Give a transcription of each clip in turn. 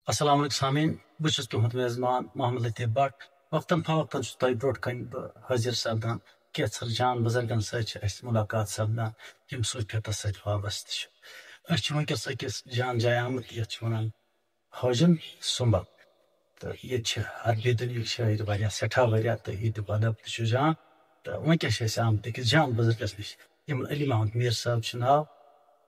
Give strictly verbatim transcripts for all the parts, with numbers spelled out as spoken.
السلام علیکم سامعین، بہٕ چھُس تُہُنٛد میزبان محمد لطیف بٹ۔ وقتاً فوقتاً چھُس تۄہہِ برٛونٛٹھ کَنہِ بہٕ حٲضِر سپدان۔ کینٛژھن جان بُزرگن سۭتۍ چھِ اَسہِ مُلاقات سپدان، یِم صوٗفیتس سۭتۍ وابستہٕ چھِ۔ أسۍ چھِ وٕنکیٚس أکِس جان جایہِ آمٕتۍ، یَتھ چھِ وَنان حٲجِن سُمبل۔ تہٕ ییٚتہِ چھِ عربی دُنیہٕکۍ شٲعر واریاہ، سٮ۪ٹھاہ واریاہ، تہٕ ییٚتیُک ادب تہِ چھُ جان۔ تہٕ وٕنکیٚس چھِ أسۍ آمٕتۍ أکِس جان بُزرگس نِش، یِمن علی محمد میٖر صٲب چھُ ناو،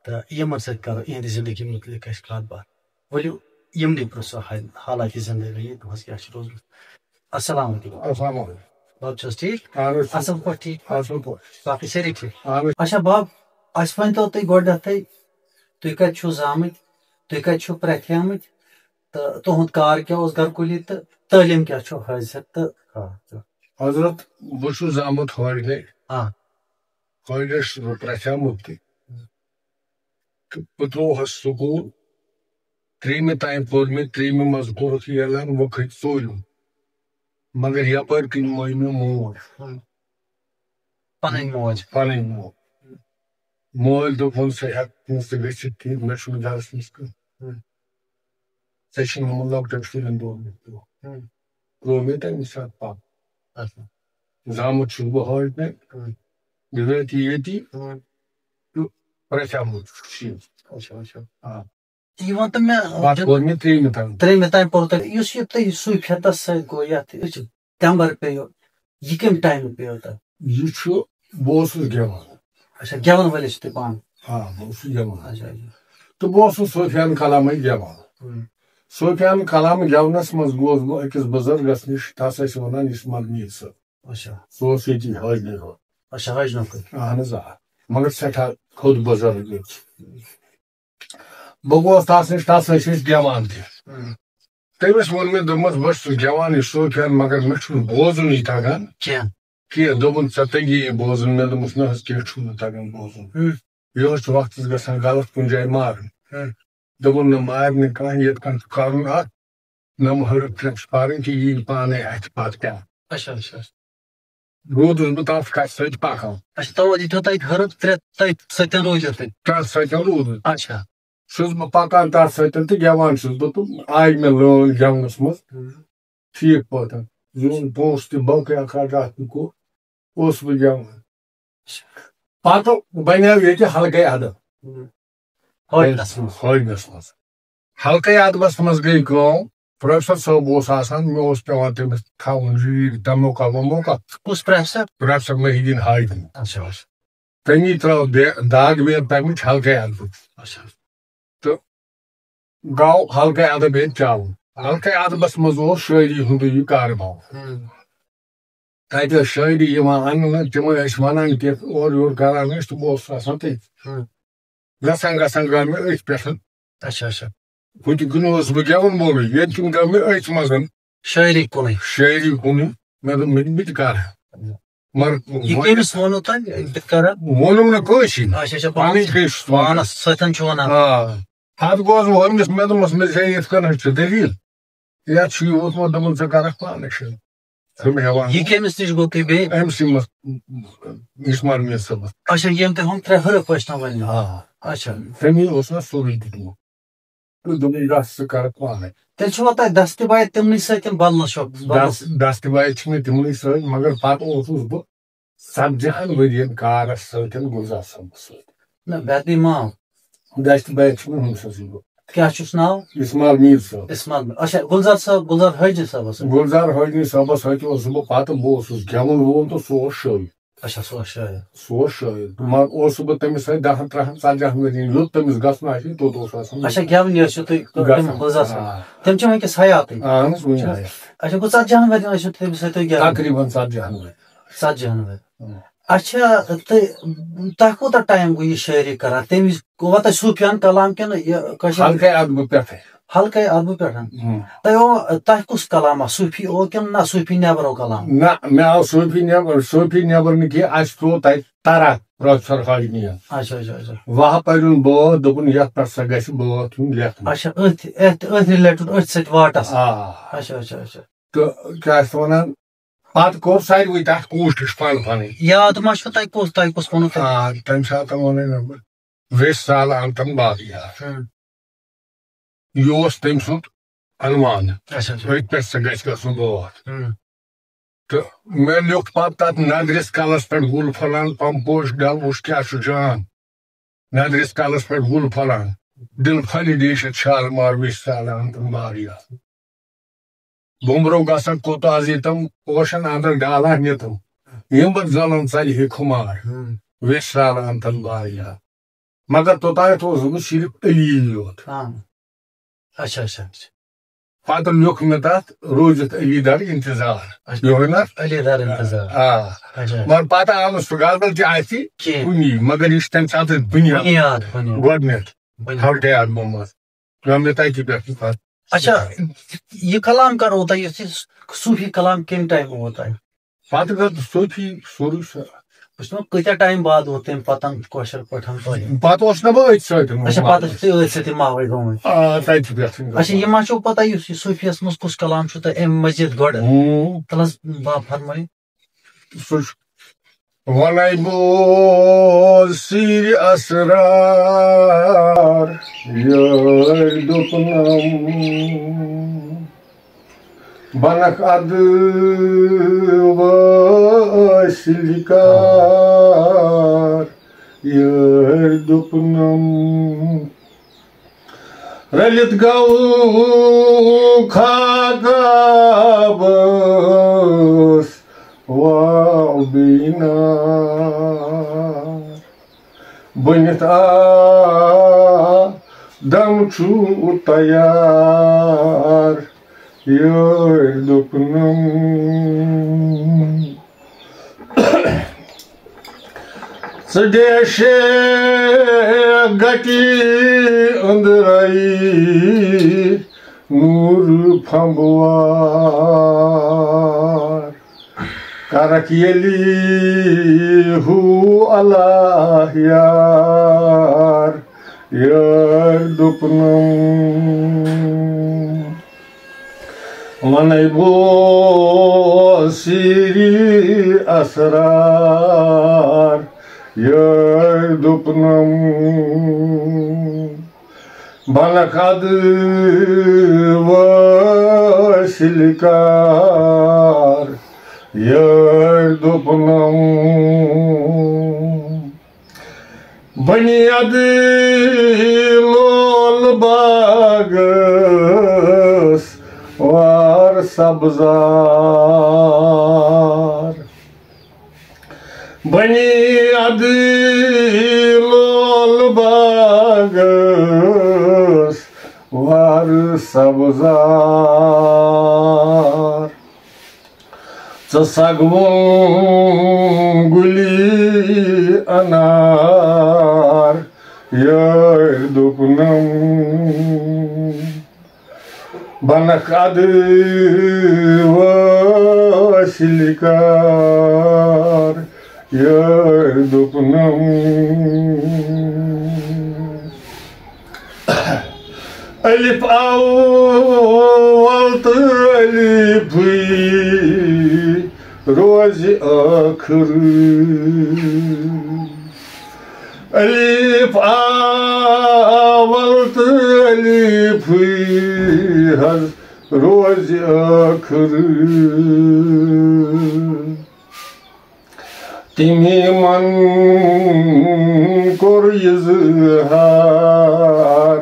تہٕ یِمن سۭتۍ کرو یِہنٛدِ زندگی مُتعلق أسۍ کتھ باتھ۔ ؤلِو، یِمنٕے پرٛژھو حال-، حالاتِ زندگی تُہنٛز کیٛاہ چھِ روٗزمٕژ۔ السلام علیکم۔ السلام علیکم۔ بب چھِ حظ ٹھیٖک؟ اہن حظ۔ اصل پٲٹھۍ ٹھیٖک؟ اصل پٲٹھۍ۔ باقٕے سٲری ٹھیٖک؟ اہن حظ۔ اچھا بب، اَسہِ ؤنۍتو تُہۍ گۄڈٕنٮ۪تھٕے، تُہۍ کتہِ چھِو زامٕتۍ؟ تُہۍ کتہِ چھِو پرٛٮ۪تھ آمٕتۍ؟ تہٕ تُہُنٛد کار کیٛاہ اوس گرکُلی تہٕ تعلیٖم کیٛاہ چھو حٲصِل تہٕ؟ آ، تہٕ حضرت، بہٕ چھُس زامُت ہورِ۔ آ۔ ہورِ چھُس بہٕ پرٛٮ۪تھ آمُت تہِ۔ تہٕ بہٕ ترٛووہَس سکوٗل۔ ترٛیٚیِمہِ تام پوٚر مےٚ، ترٛیٚیِمہِ منٛز کوٚرُکھ یہِ اعلان، وۄنۍ کھٔتۍ ژوٗرِم۔ مگر یَپٲرۍ کِنۍ موے مےٚ موج۔ ہُم۔ پَنٕنۍ موج۔ پَنٕنۍ موج۔ مٲلۍ دوٚپُن، "ژٕ ہٮ۪کھ نہٕ ژٕ گٔژھِتھ کِہیٖنۍ، مےٚ چھُنہٕ گَرَس منٛز کانٛہہ۔" ہُم۔ ژےٚ چھُنہٕ یِمَن لۄکٹٮ۪ن شُرٮ۪ن دۄن منٛز ترٛوو۔ ہُم۔ ترٛوو مےٚ تَمی ساتہٕ پَتہٕ۔ اچھا۔ زامُت چھُس بہٕ ہورٕ تہِ۔ ہُم۔ بِذٲتی ییٚتی۔ ہُم۔ تہٕ پرٛٮ۪تھ آمُت چھُس یہِ۔ اچھا، اچھا۔ آ۔ یہِ وَن تہٕ مےٚ، پَتہٕ کوٚر مےٚ ترٛیٚیِمہِ تام۔ ترٛیٚیِمہِ تام پوٚر تۄہہِ۔ یُس یہِ تۄہہِ صوٗفیتَس سۭتۍ گوٚو، یَتھ أزیُک تٮ۪مبَر پیٚیو، یہِ کَمہِ ٹایمہٕ پیٚیو تۄہہِ؟ یہِ چھُ، بہٕ اوسُس گٮ۪وان۔ اچھا، گٮ۪وَن وٲلِس چھِ تُہۍ پانہٕ؟ آ، بہٕ اوسُس گٮ۪وان۔ اچھا، اچھا۔ تہٕ بہٕ اوسُس صوفیانہٕ کلامٕے گٮ۪وان۔ ہُم۔ صوفیانہٕ کلام گٮ۪ونَس منٛز گوس بہٕ أکِس بُزرگَس نِش، تَس ٲسۍ وَنان اِسماعیل میٖر صٲب۔ اچھا۔ سُہ اوس ییٚتی حٲج نٔگور۔ اچھا، حٲج نٔگور۔ اہن حظ، آ۔ مگر سٮ۪ٹھاہ تھوٚد بُزرگ اوس۔ بہٕ گوس تَس نِش، تَس ٲسۍ أسۍ گٮ۪وان تہِ۔ ہُم۔ تٔمِس ووٚن مےٚ، دوٚپمَس، "بہٕ چھُس گٮ۪وان یہِ صوفیانہٕ، مگر مےٚ چھُنہٕ بوزُنٕے تَگان۔" کینٛہہ۔ کینٛہہ۔ دوٚپُن، "ژےٚ تَگی یہِ بوزُن؟" مےٚ دوٚپمَس، "نہ حظ، کینٛہہ چھُنہٕ تَگان بوزُن۔" ہُم۔ یہِ اوس وقتَس گژھان غلط کُنہِ جایہِ مارُن۔ ہُم۔ دوٚپُن، "نہ مارِ نہٕ کانٛہہ، ییٚتہِ کَن چھُ کَرُن اَتھ، نَمہٕ حرف ترٛےٚ چھِ پَرٕنۍ تہِ یی پانَے اَتھِ پَتہٕ کیٛاہ۔" اچھا، اچھا۔ روٗدُس بہٕ تَتھ کَتھِ سۭتۍ پَکان۔ اچھا، تَوَے دِتو تۄہہِ حرف ترٛےٚ، تٔتھۍ سۭتۍ روٗدِو تُہۍ؟ تَتھ سۭتۍ روٗدُس۔ اچھا۔ چھُس بہٕ پَکان تَتھ سۭتۍ تہٕ گٮ۪وان چھُس بہٕ تہٕ آیہِ مےٚ لٲن گٮ۪ونَس منٛز۔ ہُم۔ ٹھیٖک پٲٹھۍ۔ زیوٗن پونٛسہٕ تہِ، باقٕے اخراجات تہِ کوٚر، اوسُس بہٕ گٮ۪وان۔ پَتہٕ بَنیو ییٚتہِ حلقے ادب۔ ہُم۔ ہٲرنَس منٛز۔ ہٲرنَس منٛز۔ حلقے ادبَس منٛز گٔے کٲم، پروفیسر صٲب اوس آسان، مےٚ اوس پٮ۪وان تٔمِس تھاوُن زیٖر دموکا وموکا۔ کُس پروفیسر؟ پروفیسر محی الدین ہادی۔ اچھا، اچھا۔ تٔمی ترٲو بے-، داغ بیگ تَمِچ حلقے ادبٕچ۔ اچھا۔ تہٕ گوٚو حلقے ادب ییٚتہِ چاوُن۔ حلقے ادبَس منٛز اوس شٲعری ہُنٛدُے یہِ کارٕبار۔ ہُم۔ تَتہِ ٲس شٲعری یِوان اَننہٕ، تِمَے ٲسۍ وَنان کینٛہہ، اورٕ یورٕ کَران ٲسۍ تہٕ بہٕ اوسُس آسان تٔتھۍ۔ ہُم۔ گژھان گژھان گوٚو مےٚ أتھۍ پٮ۪ٹھ۔ اچھا، اچھا۔ ہُتہِ کُنہِ اوسُس بہٕ گٮ۪وَن وولُے، ییٚتہِ کُن گوٚو مےٚ أتھۍ منٛز۔ شٲعری کُنُے۔ شٲعری کُنُے۔ مےٚ دوٚپ، مےٚ، بہٕ تہِ کَرٕ۔ مگر یہِ وۄنۍ کٔمِس ووٚنوٕ تۄہہِ؟ یہِ کَران؟ ووٚنُم نہٕ کٲنٛسی۔ اچھا، اچھا، پَنٕنۍ پانَس کِنۍ چھُس وَنان۔ پانَس سۭتۍ چھُ وَنان۔ آ۔ پَتہٕ گوس بہٕ ہُمِس، مےٚ دوٚپمَس، مےٚ چھےٚ یِتھ کٔنۍ چھِ دٔلیٖل۔ یَتھ چھُ یہِ ووتمُت، دوٚپُن، "ژٕ کَرَکھ پانَے شٲعری۔" دوٚپُن، "ہے وَن۔" یہِ کٔمِس نِش گوٚو تُہۍ بیٚیہِ؟ أمۍ سٕے منٛز، یُس مَر مےٚ صٲبَس۔ اچھا، یِم تۄہہِ ہُم ترٛےٚ حرف ٲسۍ تَتھ وَنان؟ آ۔ اچھا۔ تٔمی اوس مےٚ سورُے دیُتمُت۔ تہٕ دوٚپُن، "گژھ، ژٕ کَرَکھ پانَے۔" تیٚلہِ چھُوا تۄہہِ دستہٕ بایہِ تِمنٕے سۭتۍ کِنہٕ بدلس چھُوا؟ بدلس۔ دس-، دستہٕ بایہِ چھِ مےٚ تِمنٕے سۭتۍ، مگر پَتہٕ اوسُس بہٕ ژتجی ہن ؤرین کارس سۭتۍ گُلزار صٲبس سۭتۍ۔ نہ، بیتنی ما۔ دستہٕ بایہِ چھُ مےٚ ہُمۍ سٕنٛزٕے بہٕ۔ کیٛاہ چھُس ناو؟ اسماعیل میٖر صٲب۔ اسماعیل، اچھا، گُلزار صٲب، گُلزار حٲجی صٲبس سۭتۍ۔ گُلزار حٲجی صٲبس سۭتۍ اوسُس بہٕ، پتہٕ بہٕ اوسُس گٮ۪وُن وول تہٕ سُہ اوس شٲعر۔ اچھا، سُہ اوس شٲعر۔ سُہ اوس شٲعر۔ تہٕ مگر اوسُس بہٕ تٔمِس سۭتۍ دَہَن، ترٛہَن، ژتجی ہن ؤرین، یوٚت تٔمِس گژھُن آسہِ، توٚت اوس آسان۔ اچھا، گٮ۪ونہِ ٲسِو تُہۍ گژھان۔ تٔمِس گُلزار صٲب۔ آ۔ تِم چھِ وٕنکیٚس حیاتٕے۔ اہن حظ، وٕنہِ حیات۔ اچھا، گوٚو ژتجی ہن ؤرین ٲسِو تُہۍ تٔمِس سۭتۍ تُہۍ گٮ۪وان؟ تقریباً ژتجی ہن ؤرین۔ ژتجی ہن ؤرین۔ اچھا، تہٕ تۄہہِ کوٗتاہ ٹایم گوٚو یہِ شٲعری کران؟ تَمہِ وِزِ ووت تۄہہِ صوٗفیانہٕ کلام کِنہٕ یہِ کٲشِر؟ حلقے ادبہٕ پٮ۪ٹھے۔ حلقے ادبہٕ پٮ۪ٹھ؟ ہُم۔ تۄہہِ اوٚو، تۄہہِ کُس کلام آو؟ صوٗفی اوٚو کِنہٕ نہ صوٗفی نٮ۪بر اوٚو کلام؟ نہ، مےٚ آو صوٗفی نٮ۪بر، صوٗفی نٮ۪بر نہٕ کینٛہہ، اَسہِ ترٛوو تَتہِ طرح پروفیسر حاجنیَس۔ اچھا، اچھا، اچھا۔ وہہ پَریُن بٲتھ، دوٚپُن، "یَتھ پٮ۪ٹھ سا گژھِ بٲتھ یُن لیکھنہٕ۔" اچھا، أتھۍ، أتھۍ، أتھۍ related، أتھۍ سۭتۍ واٹس۔ آ۔ اچھا، اچھا، اچھا۔ تہٕ کیٛاہ چھِ وَنان، پتہٕ کوٚر ساروٕے تَتھ کوٗشِش پانہٕ پَنٕنۍ۔ یاد ما چھُو تۄہہِ کُس، تۄہہِ کُس ووٚنوٕ تۄہہِ؟ آ، تَمہِ ساتہٕ ووٚنُے مےٚ، "ویسال انتم باغیا۔" ہاں۔ یہِ اوس تٔمۍ سُنٛد عنوان، اچھا، اچھا۔ أتھۍ پٮ۪ٹھ سا گژھِ گژھُن بٲتھ۔ ہُم۔ تہٕ مےٚ لیوٚکھ پتہٕ تتھ ندرِس کلس پٮ۪ٹھ گُل پھۄلان، پمپوش ڈل وُچھ کیٛاہ چھُ جان۔ ندرِس کلس پٮ۪ٹھ گُل پھۄلان، دِل پھلہِ ڈیشت شالمار وِش سالان تہٕ ماریا۔ بُمرو گژھن کوٚت از ییٚتٮ۪ن پوشن اندر ڈالان نیتم، یِم پتہٕ زلن ژلہِ ہے خُمار، ہُم۔ وِش سالان تہٕ ماریا۔ مگر توٚتانٮ۪تھ اوسُس بہٕ صرف علی یوت۔ ہاں۔ اچھا، اچھا، اچھا۔ پتہٕ لیوٚکھ مےٚ تتھ روٗزِتھ علی در انتظار۔ اچھا۔ یِہوٚے نہ؟ علی در انتظار۔ آ۔ اچھا۔ مگر پتہٕ آو نہٕ سُہ غزل تہِ اَتھِ کِہیٖنۍ۔ کُنی، مگر یہِ چھِ تَمہِ ساتہٕ أسۍ بُنیاد بُنیاد، بُنیاد۔ گۄڈٕنٮ۪تھ بُنیاد۔ تھاو ڈیڈ محمد۔ گوٚو مےٚ تَتہِ پٮ۪ٹھ پتہٕ۔ اچھا، یہِ کلام کر ہوتا ہے؟ یُس یہِ صوٗفی کلام کَمہِ ٹایمہٕ ہوتا ہے؟ پتہٕ گوٚو صوٗفی سورُے سُہ۔ بہٕ چھُس دَپان، کۭتیٛاہ ٹایم بعد ووت تَمہِ پتہٕ کٲشِر پٲٹھۍ تۄہہِ؟ پتہٕ اوس نہ بہٕ أتھۍ سۭتۍ اچھا، پتہٕ چھِ تُہۍ أتھۍ سۭتۍ ماوَے گٔمٕتۍ۔ آ، تَتہِ چھِ پٮ۪ٹھ۔ اچھا، یہِ ما چھُو پتہ یُس یہِ صوٗفیَس منٛز کُس کلام چھُ تۄہہِ اَمہِ مزید گۄڈٕ؟ ہُم۔ تَلہٕ حظ، با فرمٲیِو۔ سُہ چھُ وَنَے بہٕ سیٖرِ اسرار یٲرۍ دوٚپنم۔ بنکھ ادٕ وٲسِل کار یٲرۍ دوٚپنم۔ رٔلِتھ گوٚو خاکابس واو بیٚیہِ نار۔ بٔنِتھ آدم چھُ تیار یٲرۍ دوٚپنم۔ ژٕ ڈیشے گٹی أنٛدرَے نوٗر پھمبوار۔ کرکھ ییٚلہِ ہُہ اللہ یار یٲرۍ دوٚپنم۔ وَنَے بہٕ سیٖرِ اسرار یٲرۍ دوٚپنم۔ بنکھ ادٕ وٲسِل کار یٲرۍ دوٚپنم۔ بنی ادٕ لول باغس وار سبزار۔ بنی ادٕ لول باغس وار سبزار۔ ژٕ سگوُن گُلی انار یٲرۍ دوٚپنم۔ بنکھ ادٕ وٲسِل کار یٲرۍ دوٚپنم۔ الف اول تہٕ الفٕے روزِ ٲخٕر۔ الف اول تہٕ الفٕے حظ روزِ ٲخٕر۔ تِمی من کوٚر اظہار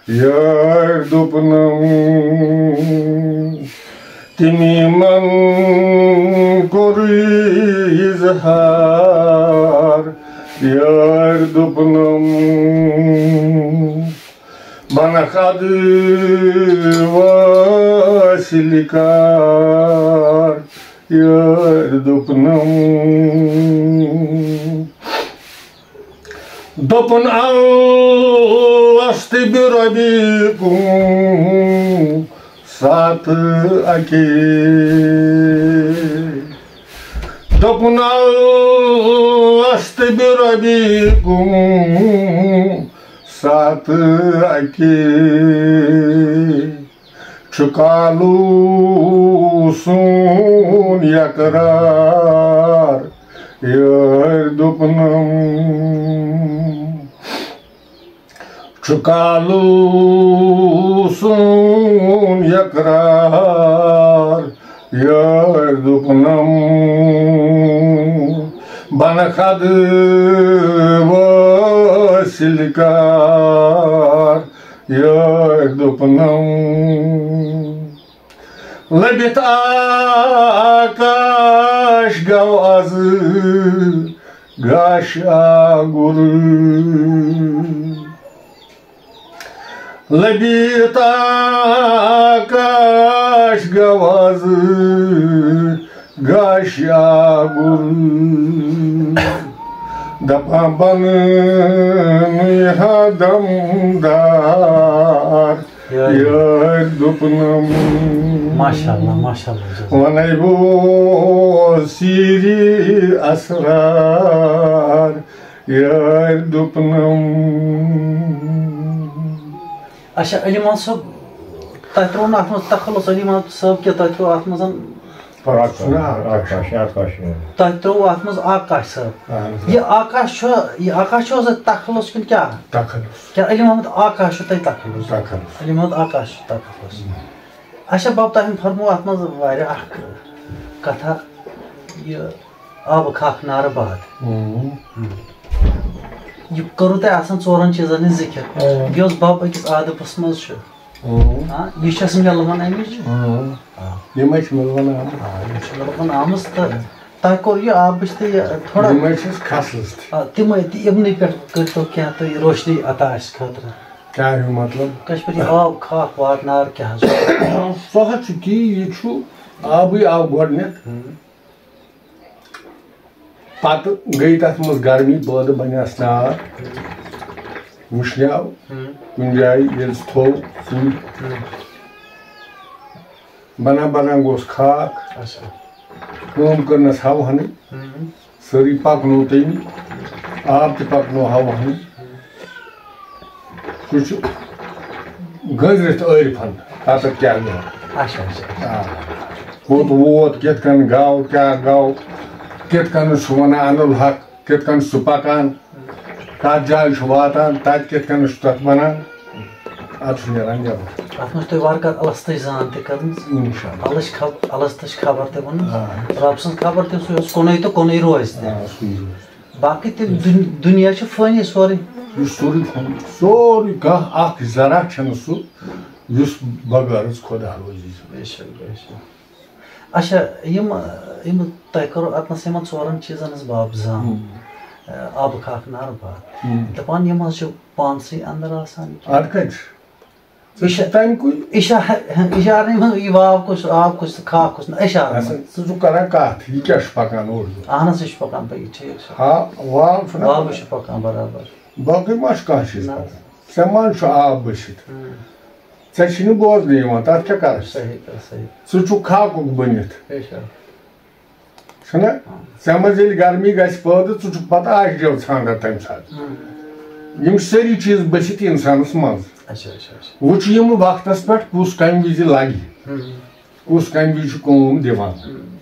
یٲرۍ دوٚپنم۔ تِمی من کوٚر اظہار یٲرۍ دوٚپنم۔ بنکھ ادٕ وٲسِل کار یٲرۍ دوٚپنم۔ دوٚپُن الست بربکم ساتہٕ اکی۔ دوٚپُن الست بربکم ساتہٕ اکی۔ چھُ کالوٗ سون یقرار یٲرۍ دوٚپنم۔ چھُ کالوٗ سون تکرار، یٲرۍ دوٚپنم، بنہٕ خدٕ وٲسِل کار، یٲرۍ دوٚپنم۔ لٔبِتھ آکاش گوٚو از گاش آگُر۔ لٔبِتھ آکاش گوٚو از گاش آگُر۔ دپان بنہٕ ہا دمدار، یٲرۍ۔ یٲرۍ دوٚپنم۔ ماشاءاللہ، ماشاءاللہ، جزاک۔ ونے بہٕ سیٖری اسرار، یٲرۍ دوٚپنم۔ اچھا، علی محمد صٲب، تۄہہِ ترٛوو نہٕ اَتھ منٛز تخلص، علی محمد صٲب، کینٛہہ، تۄہہِ ترٛوو اَتھ منٛز آکاش، آکاش، آکاش۔ تۄہہِ ترٛوو اَتھ منٛز آکاش صٲب۔ اہن حظ۔ یہِ آکاش چھُ، یہِ آکاش چھُ حظ اَتہِ تخلص کِنہٕ کیٛاہ؟ تخلص۔ کیٛاہ علی محمد آکاش چھُ تۄہہِ تخلص؟ تخلص۔ علی محمد آکاش چھُ تخلص۔ اچھا بب، تۄہہِ فرموو اَتھ منٛز واریاہ اَکھ کَتھا، یہِ آبہٕ خاک نارٕ باد۔ اۭں۔ یہِ کوٚروٕ تۄہہِ آسان ژورَن چیٖزَن ہٕنٛز ذِکِر۔ اۭں۔ بیٚیہِ اوس بَب أکِس آدَبَس منٛز چھُ۔ اۭں۔ ہاں، یہِ چھُ اَسہِ مِلوان اَمِچ۔ اۭں۔ آ۔ یِمَے چھِ مِلوان آمٕتۍ۔ آ، یِم چھِ مِلوان آمٕژ تہٕ تۄہہِ کوٚر یہِ آبٕچ تہٕ یہِ تھوڑا۔ یِمَے چھِ اَسہِ خاصٕلژ تہِ۔ آ، تِمَے تہِ یِمنٕے پٮ۪ٹھ کٔرۍتو کینٛہہ تُہۍ روشنی عطا اَسہِ خٲطرٕ۔ کیٛاہ ہیوٗ مطلب؟ کٲشِر پٲٹھۍ یہِ آب خاک واتنار کیٛاہ حظ چھُ؟ سُہ حظ چھُ تی، یہِ چھُ آبٕے آو گۄڈٕنٮ۪تھ۔ ہُم۔ پتہٕ گٔے تَتھ منٛز گرمی پٲدٕ، بَنیٛاس نار، وٕشنیٛاو ہُم۔ کُنہِ جایہِ، ییٚلہِ سُہ تھوٚو سُے۔ ہُم۔ بَنان بَنان گوٚوس خاک۔ اچھا۔ کٲم کٔرنَس ہَوہَنٕے، ہُم۔ سٲرٕے پَکنوو تٔمۍ، آب تہِ پَکنوو ہَوہَنٕے۔ سُہ چھُ گٔنٛزرِتھ عٲرفَن، تَتَتھ کیٛاہ گوٚو۔ اچھا، اچھا۔ آ۔ کوٚت ووت، کِتھ کٔنۍ گوٚو، کیٛاہ گوٚو، کِتھ کٔنۍ چھُ وَنان اَنُل حق، کِتھ کٔنۍ چھُ سُہ پَکان، کَتھ جایہِ چھُ واتان، تَتہِ کِتھ کٔنۍ چھُ تَتھ وَنان، اَدٕ چھُ نیران نٮ۪بَر۔ اَتھ منٛز چھُ تۄہہِ وارٕ کارٕ الَستٕچ زان تہِ کٔرمٕژ۔ اِنشاءاللہ۔ الَس چھِ خب-، الَستٕچ خبر تہِ ووٚنمُت۔ آ۔ رۄب سٕنٛز خبر تہِ، سُہ یوٚس کُنُے تہٕ کُنُے روزِ تہِ۔ آ، سُے روزِ۔ باقٕے تہِ دُن-، دُنیا چھُ فٲنی سورُے۔ یہِ چھُ سورُے فٲنی، سورُے کانٛہہ اکھ ذرا چھَنہٕ سُہ، یُس بغٲر خۄدا روزِ۔ بے شک، بے شک۔ اچھا، یِم، یِم تۄہہِ کٔرٕو اَتنَس یِمَن ژورَن چیٖزَن ہٕنٛز باب زام، ہُم۔ آبہٕ خاک نارٕ باد۔ ہُم۔ دَپان یِم حظ چھِ پانسٕے اَندَر آسان کِنہٕ؟ اَدٕ کَتہِ چھِ؟ ژٕ یہِ چھِ چھا-، تَمہِ کُے۔ یہِ چھا اِشارٕ یِوان، یہِ واو کُس، آب کُس، خاک کُس، نہ، اِشارٕ اَسا، منٛز۔ ژٕ چھُکھ کران کَتھ، یہِ کیٛاہ چھُ پَکان اورٕ یورٕ؟ اَہَن حظ، سُہ چھُ پَکان پَتہٕ، یہِ ٹھیٖک چھُ۔ ہا، واو چھُنہ واوٕے پَکان۔ چھُ پَکان برابر۔ باقٕے ما چھُ کانٛہہ چیٖز نہ۔ پَکان؟ ژےٚ ما چھُ آب بٔچھِتھ؟ ہُم۔ ژےٚ چھِی نہٕ بوزنہٕ یِوان، تَتھ کیٛاہ کَرَس؟ صحیح کَتھ، صحیح۔ ژٕ چھُکھ خاکُک بٔنِتھ۔ بے شک۔ چھُنہ؟ آ۔ ژےٚ منٛز ییٚلہِ گرمی گژھِ پٲدٕ، ژٕ چھُکھ پَتہٕ آشجَو ژھانٛڈان تَمہِ ساتہٕ۔ ہُم۔ یِم سٲری چیٖز بٔچھِتھ اِنسانَس منٛز۔ اچھا، اچھا، اچھا۔ وٕچھ یِم وقتَس پٮ۪ٹھ کُس کَمہِ وِزِ لَگہِ، ہُم۔ کُس کَمہِ وِزِ چھُ کٲم دِوان۔ ہُم۔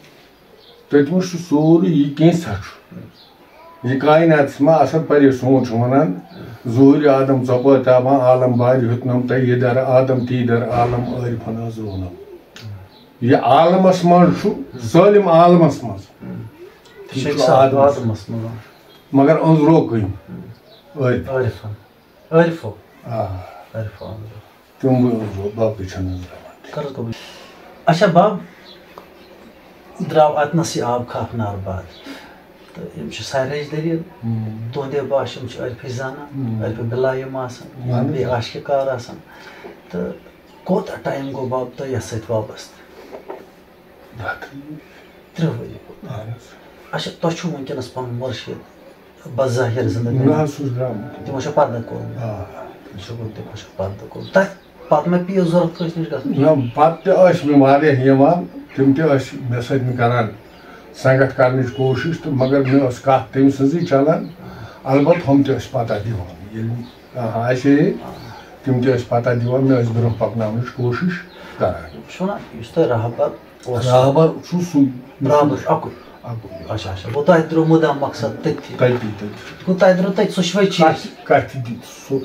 تٔتۍ منٛز چھُ سورُے یہِ کینٛژھا چھُ۔ یہِ کایناتَس منٛز اَصٕل پٲٹھۍ یہِ سونٛچ چھُ وَنان، ظہوٗرِ آدم ژۄپٲرۍ تابان عالم بارِ ہیوٚتنَم تۄہہِ یہِ در آدم تی در عالم عٲرفَن حظ روونَم۔ یہِ عالمَس منٛز چھُ، سٲلِم عالمَس منٛز۔ یہِ چھُ شیخ صاحب آدمَس۔ آدمَس منٛز۔ مگر أنٛزرو کٔمۍ؟ عٲرف۔ عٲرفَن۔ عٲرفو۔ آ۔ عٲرفو أنٛزرو۔ تِم بہٕ أنٛزرو، باقٕے چھَنہٕ أنٛزراوان۔ کَرُس قبوٗل۔ اچھا بَب، درٛاو اَتنَس یہِ آب خاک نار باد۔ تہٕ یِم چھِ سارے دٔلیٖل۔ ہُم۔ تُہٕنٛدے باشِ یِم چھِ عٲرفٕے زانان، ہُم۔ عٲرفہِ بِلا یِم آسان، اہن حظ۔ بیٚیہِ عاشقہِ کار آسان۔ تہٕ کوٗتاہ ٹایم گوٚو بَب تۄہہِ یَتھ سۭتۍ وابستہٕ؟ دَہ تٕرٛہ۔ تٕرٛہ ؤری گوٚو۔ اہن حظ۔ اچھا، تۄہہِ چھُو وٕنکیٚنَس پَنُن مُرشِد بظاہر زندگی؟ نہ حظ، سُہ چھُ درٛامُت۔ تِمو چھُ پردٕ کوٚرمُت۔ آ۔ شُکُر، تِمو چھُ پردٕ کوٚرمُت۔ تَتھ پتہٕ ما پیٚیہِ ضوٚرَتھ کٲنٛسہِ نِش گژھُن؟ نہ، پتہٕ تہِ ٲسۍ مےٚ واریاہ یِوان، تِم تہِ ٲسۍ مےٚ سۭتۍ کران سنگت کرنٕچ کوٗشِش، تہٕ مگر مےٚ ٲس کَتھ تٔمۍ سٕنٛزٕے چلان۔ البتہ ہُم تہِ ٲسۍ پتہ دِوان۔ ییٚلہِ کانٛہہ آسہِ ہے، تِم تہِ ٲسۍ پتہ دِوان، مےٚ ٲسۍ برٛونٛہہ پکناونٕچ کوٗشِش کران۔ چھُنہ، یُس تۄہہِ راہبر اوس۔ راہبر چھُ سُے۔ راہبر چھُ اَکُے۔ اَکُے۔ اچھا، اچھا، گوٚو تۄہہِ درٛاو مُدام مقصد تٔتھی۔ تٔتی، تٔتی۔ گوٚو تۄہہِ درٛاو تٔتۍ، سُہ چھُ وۄنۍ چیٖز۔ کَتھ، کَتھِ دِتھ سُہ۔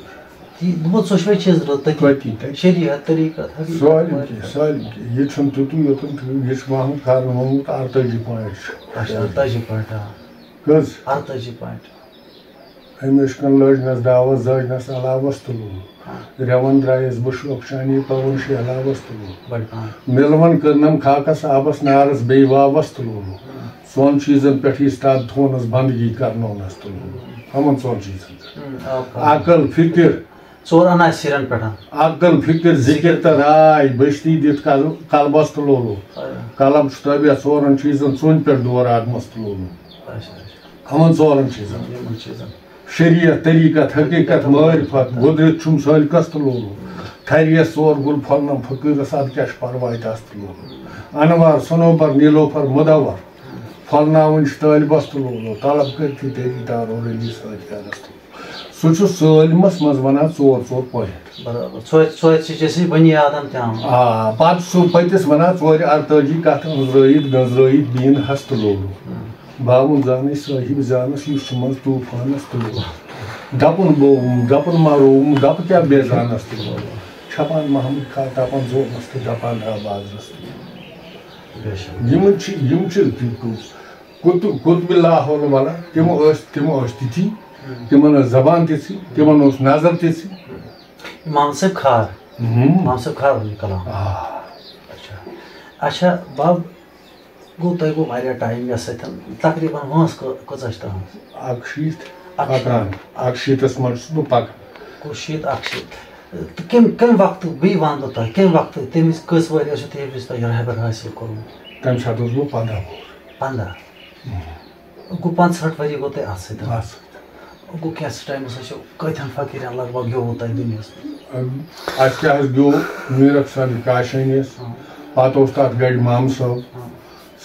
تی دوٚپمو، ژۄشوَے چیٖز رٲو تٔتی۔ تٔتی، تٔتی۔ شریعت، طریٖقت، حقیٖقت، سٲلِم معرفت۔ کینٛہہ، سٲلِم کینٛہہ۔ یہِ چھُنہٕ تیُتُے یوتَن تہٕ یہِ چھُ محمد خان محمد اَرتٲجی پوینٹ چھُ۔ اچھا، اَرتٲجی پوینٹ، آ۔ کٔژ؟ اَرتٲجی پوینٹ۔ أمۍ عشقن لٲجنس دعوت، زٲجنس علاوس تہٕ لولو۔ ہاں۔ رٮ۪وَن درٛایس بہٕ شوقہٕ چانی، پَوُن شہلاوس تہٕ لولو۔ بڑٕ پَہَن۔ مِلوَن کٔرنَم خاکس آبس، نارس بیٚیہِ واوس تہٕ لولو۔ ہاں۔ ژۄن چیٖزن پٮ۪ٹھ یہِ استاد تھونس، بندگی کرنونس تہٕ لولو۔ ہمن ژۄن چیٖزن پٮ۪ٹھ۔ ہاں، آب کھالُن۔ عقل، فکر۔ ژور عناصرن پٮ۪ٹھ۔ عقل، فکر، ذکر تہٕ راے، بستی دِتھ قل-، قلبس تہٕ لولو۔ آ۔ قلم چھُ تابع ژورن چیٖزن، ژوٗنٛٹھۍ پٮ۪ٹھ دور آدمس تہٕ لولو۔ اچھا، اچھا۔ یِمن ژورن چیٖزن۔ یِمن چیٖزن۔ شریعت، طریقت، حقیقت، معرفت، قدرت چھُم سٲلکس تہٕ لولو۔ تھریس ژور گُل پھۄلنم فقیٖرس، ادٕ کیٛاہ چھُ پرواے تس تہٕ لولو۔ انوار، صنوبر، نیلوفر، مدور۔ پھۄلناوٕنۍ چھِ طٲلبس تہٕ لولو۔ طلب کٔرتھٕے تیٚلہِ دارو رٔلی سۭتۍ کرس تہٕ۔ سُہ چھُ سٲلمس منٛز ونان ژور ژور پوینٹ۔ برابر۔ ژورِ، ژورِ سۭتۍ چھِ أسۍ بنی آدم تہِ آمٕتۍ۔ آ، پتہٕ سُہ پٔتِس ونان ژورِ ارتٲجی کتھ أنٛزرٲیِتھ، گٔنٛزرٲیِتھ بیٖن ہس تہٕ لولو۔ ہُم۔ باوُن زانٕے صٲحِب زانس، یُس چھُ منٛز طوٗفانس تہٕ لولو۔ دپُن بووُم، دپُن ما رووُم، دپہٕ کیٛاہ بے زانس تہٕ لولو۔ چھپان محمد خان تپان زونس تہٕ دپان درٛاو بازرس تہٕ لولو۔ بے شک۔ یِمن چھِ، یِم چھِ قطب، قطب لاہور ونان، تِم ٲسۍ، تِم ٲسۍ تِتھی، تِمن ٲس زبان تِژھٕے، تِمن اوس نظر تِژھٕے۔ امام صٲب کھار۔ ہُم۔ امام صٲب کھار ونہِ کلام۔ آ۔ اچھا۔ اچھا، بب، گوٚو تۄہہِ گوٚو واریاہ ٹایم یَتھ سۭتۍ، تقریباً وٲنٛس کٔ-، کۭژاہ چھِ تُہٕنٛز؟ اَکہٕ شیٖتھ اَکہٕ شیٖتھ۔ پکان، اَکہٕ شیٖتس منٛز چھُس بہٕ پکان۔ گوٚو شیٖتھ، اَکہٕ شیٖتھ۔ تہٕ کَمہِ، کَمہِ وقتہٕ، بیٚیہِ وَنہٕ بہٕ تۄہہِ، کَمہِ وقتہٕ، تَمہِ وِزِ کٔژ ؤرۍ ٲسِو تُہۍ، ییٚمہِ وِزِ تۄہہِ یہِ رہبر حٲصِل کوٚرمُت؟ تَمہِ ساتہٕ اوسُس بہٕ پنٛداہ وُہُر۔ پنٛداہ۔ گوٚو پانٛژہٲٹھ ؤری گوٚو تۄہہِ اَتھ سۭتۍ۔ اَتھ سۭتۍ۔ گوٚو کینٛژھس ٹایمَس ٲسِو کۭتیٛاہَن فقیٖرَن لگ بگ گیوٚوُ تۄہہِ دُنیاہَس منٛز؟ اَسہِ کیٛاہ حظ گیوٚو میٖرَک صٲبہِ کاشٲنِس، ہاں۔ پَتہٕ اوس تَتھ گَرِ مامہٕ صٲب، ہاں۔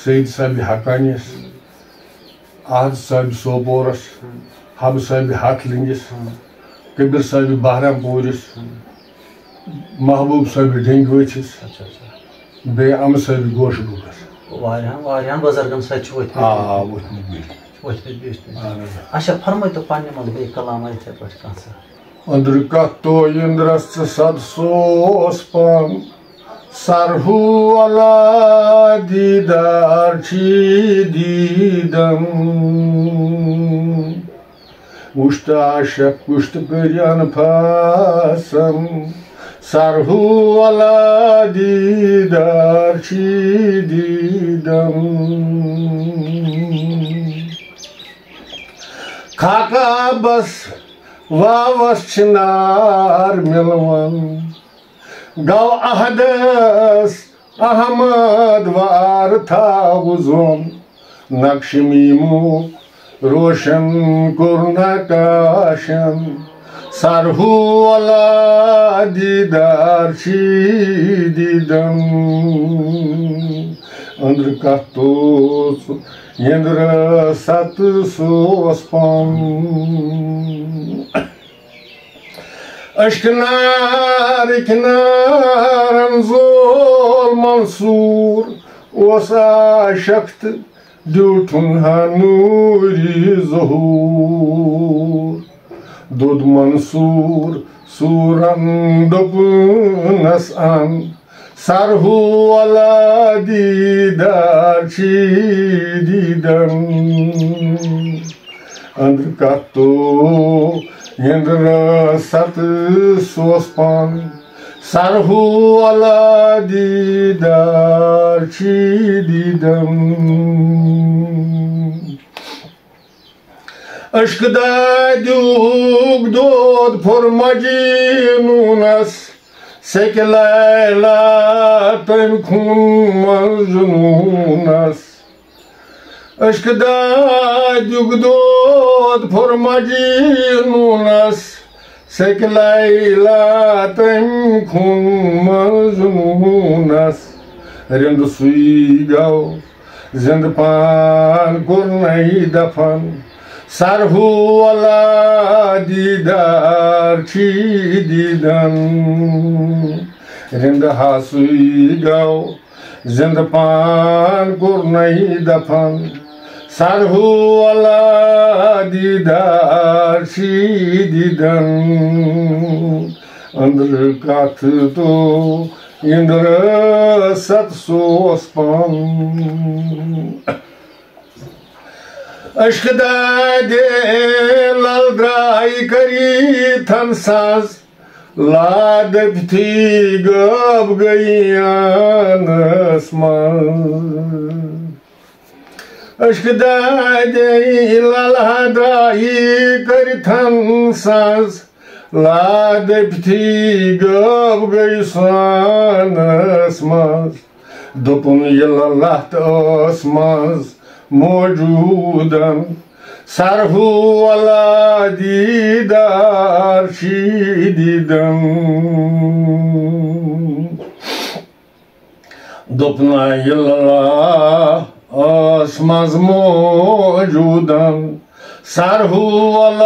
سعید صٲبہِ حقانِس، احد صٲبہِ سوپورَس، ہاں۔ حبہٕ صٲبہِ ہَتھ لِنٛگِس، ہاں۔ کبیر صٲبہِ بہرام پوٗرِس، ہاں۔ محبوب صٲبہِ ڈیٚنگۍ ؤژھِس، اچھا، اچھا۔ بیٚیہِ اَمہٕ صٲبہِ گوشہٕ بُکَس۔ واریاہَن، واریاہَن بُزرگَن سۭتۍ چھُ ؤتھمُت۔ آ، ؤتھمُت بیٚیہِ۔ ؤتھمُت بیٚیہِ۔ اہن حظ۔ اچھا، فرمٲیتو پننہِ منٛز بیٚیہِ کلام یِتھَے پٲٹھۍ کانٛہہ سا۔ أنٛدرٕ کتھ تو اِنٛدرس ژٕ سد سوس پان، سرہو علا دیٖدار چھی دیٖدم۔ وُچھ تہٕ عاشق کُشت کٔرۍ انفاسم، سرہو علا دیٖدار چھی دیٖدم۔ خاکہ بس واوس چھ نار ملوان، گو احدس احمد وار تھاو زون، نقش میمو روشن کوٚر نقاشن، سرہو علا دیٖدار چھی دیٖدم۔ أنٛدرٕ کتھ توٚژ یٔنٛدرٕ ست سوس پان۔ اشکنار کنارن زول منصور اوس عاشق تہٕ دیُتھُن ہا نوٗری ظہوٗر۔ دوٚد منصور صوٗرن دوٚپنس ان، سرہو علا دیٖدار چھی دیٖدم۔ أنٛدرٕ کتھ تو یٔنٛدرٕ ست سوس پان، سرہو علا دیٖدار چھی دیٖدم۔ عشق دادیُک دود پھوٚر مجنوٗنس، سیٚکہِ لیلا تٔمۍ خوٗن منٛز جنوٗنس۔ عشق دادیُک دود پھوٚر مجنوٗنس، سیٚکہِ لیلا تٔمۍ خوٗن منٛز جنوٗنس۔ رِنٛدٕ سُے گوٚو زِنٛدٕ پان کوٚرنَے دفن، سرہو علا دیٖدار چھی دیٖدن۔ رِنٛدٕ ہا سُے گوٚو زِنٛدٕ پان کوٚرنَے دفن، سرہُل دیٖدار چھی دیٖدن، أنٛدرٕ کتھ تو أنٛدرٕ ست سوس پن۔ عشق دادے لل درٛاے کری تھن ساز، لاد پتھی غٲب گٔیانس منٛز۔ عشق دادے لل درٛاے کری تھن ساز، لاد پتھی غٲب گٔے سانس منٛز۔ دوٚپُن ییٚلہِ لتھ ٲس منٛز موجوٗدن، سرہُل دیٖدار چھی دیٖدن۔ دوٚپُن ییٚلہِ ٲس منٛز موجوٗدن، سرہُل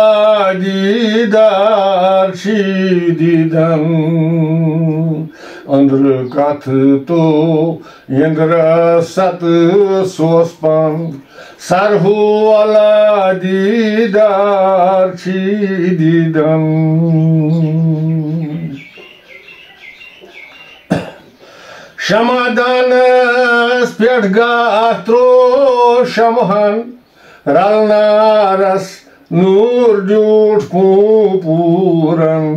دیٖدار چھی دیٖدن، أنٛدرٕ کتھ تو یٔنٛدرٕ ست سوس پن۔ سرہُل دیٖدار چھی دیٖدن۔ شمعدانس پٮ۪ٹھ گاہ ترٛوو شمہن، رلنارس نوٗر دیُت پوٗ پوٗرن۔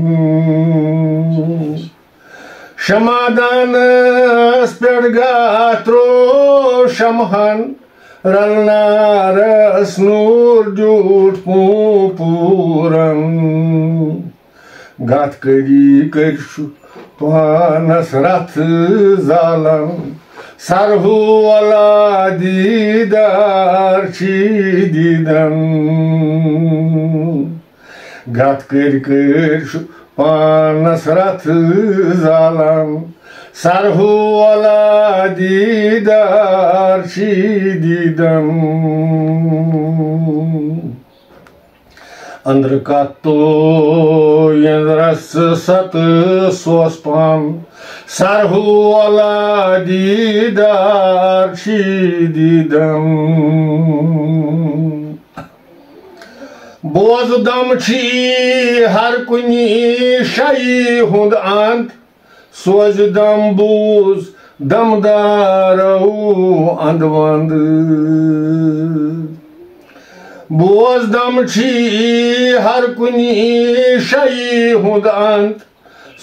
شمعدانس پٮ۪ٹھ گاہ ترٛوو شمہن، رلنارس نوٗر دیُت پوٗ پوٗرن۔ گتھ کری کٔرۍ چھُ پانس رتھ زالان، سرہُل دیٖدار چھی دیٖدن۔ گتھ کٔرۍ کٔرۍ چھُ پانس رتھ زالان، سرہُل دیٖدار چھی دیٖدن۔ أنٛدرٕ کتھ تو یٔنٛدرس ست سوس پن، سرہُل دیٖدار چھی دیٖدن۔ بوز دم چھی ہر کُنہِ شیہِ ہُنٛد انٛد، سوزِ دم بوز دمدارو اند وند۔ بوز دم چھی ہر کُنہِ شیہِ ہُنٛد انٛد،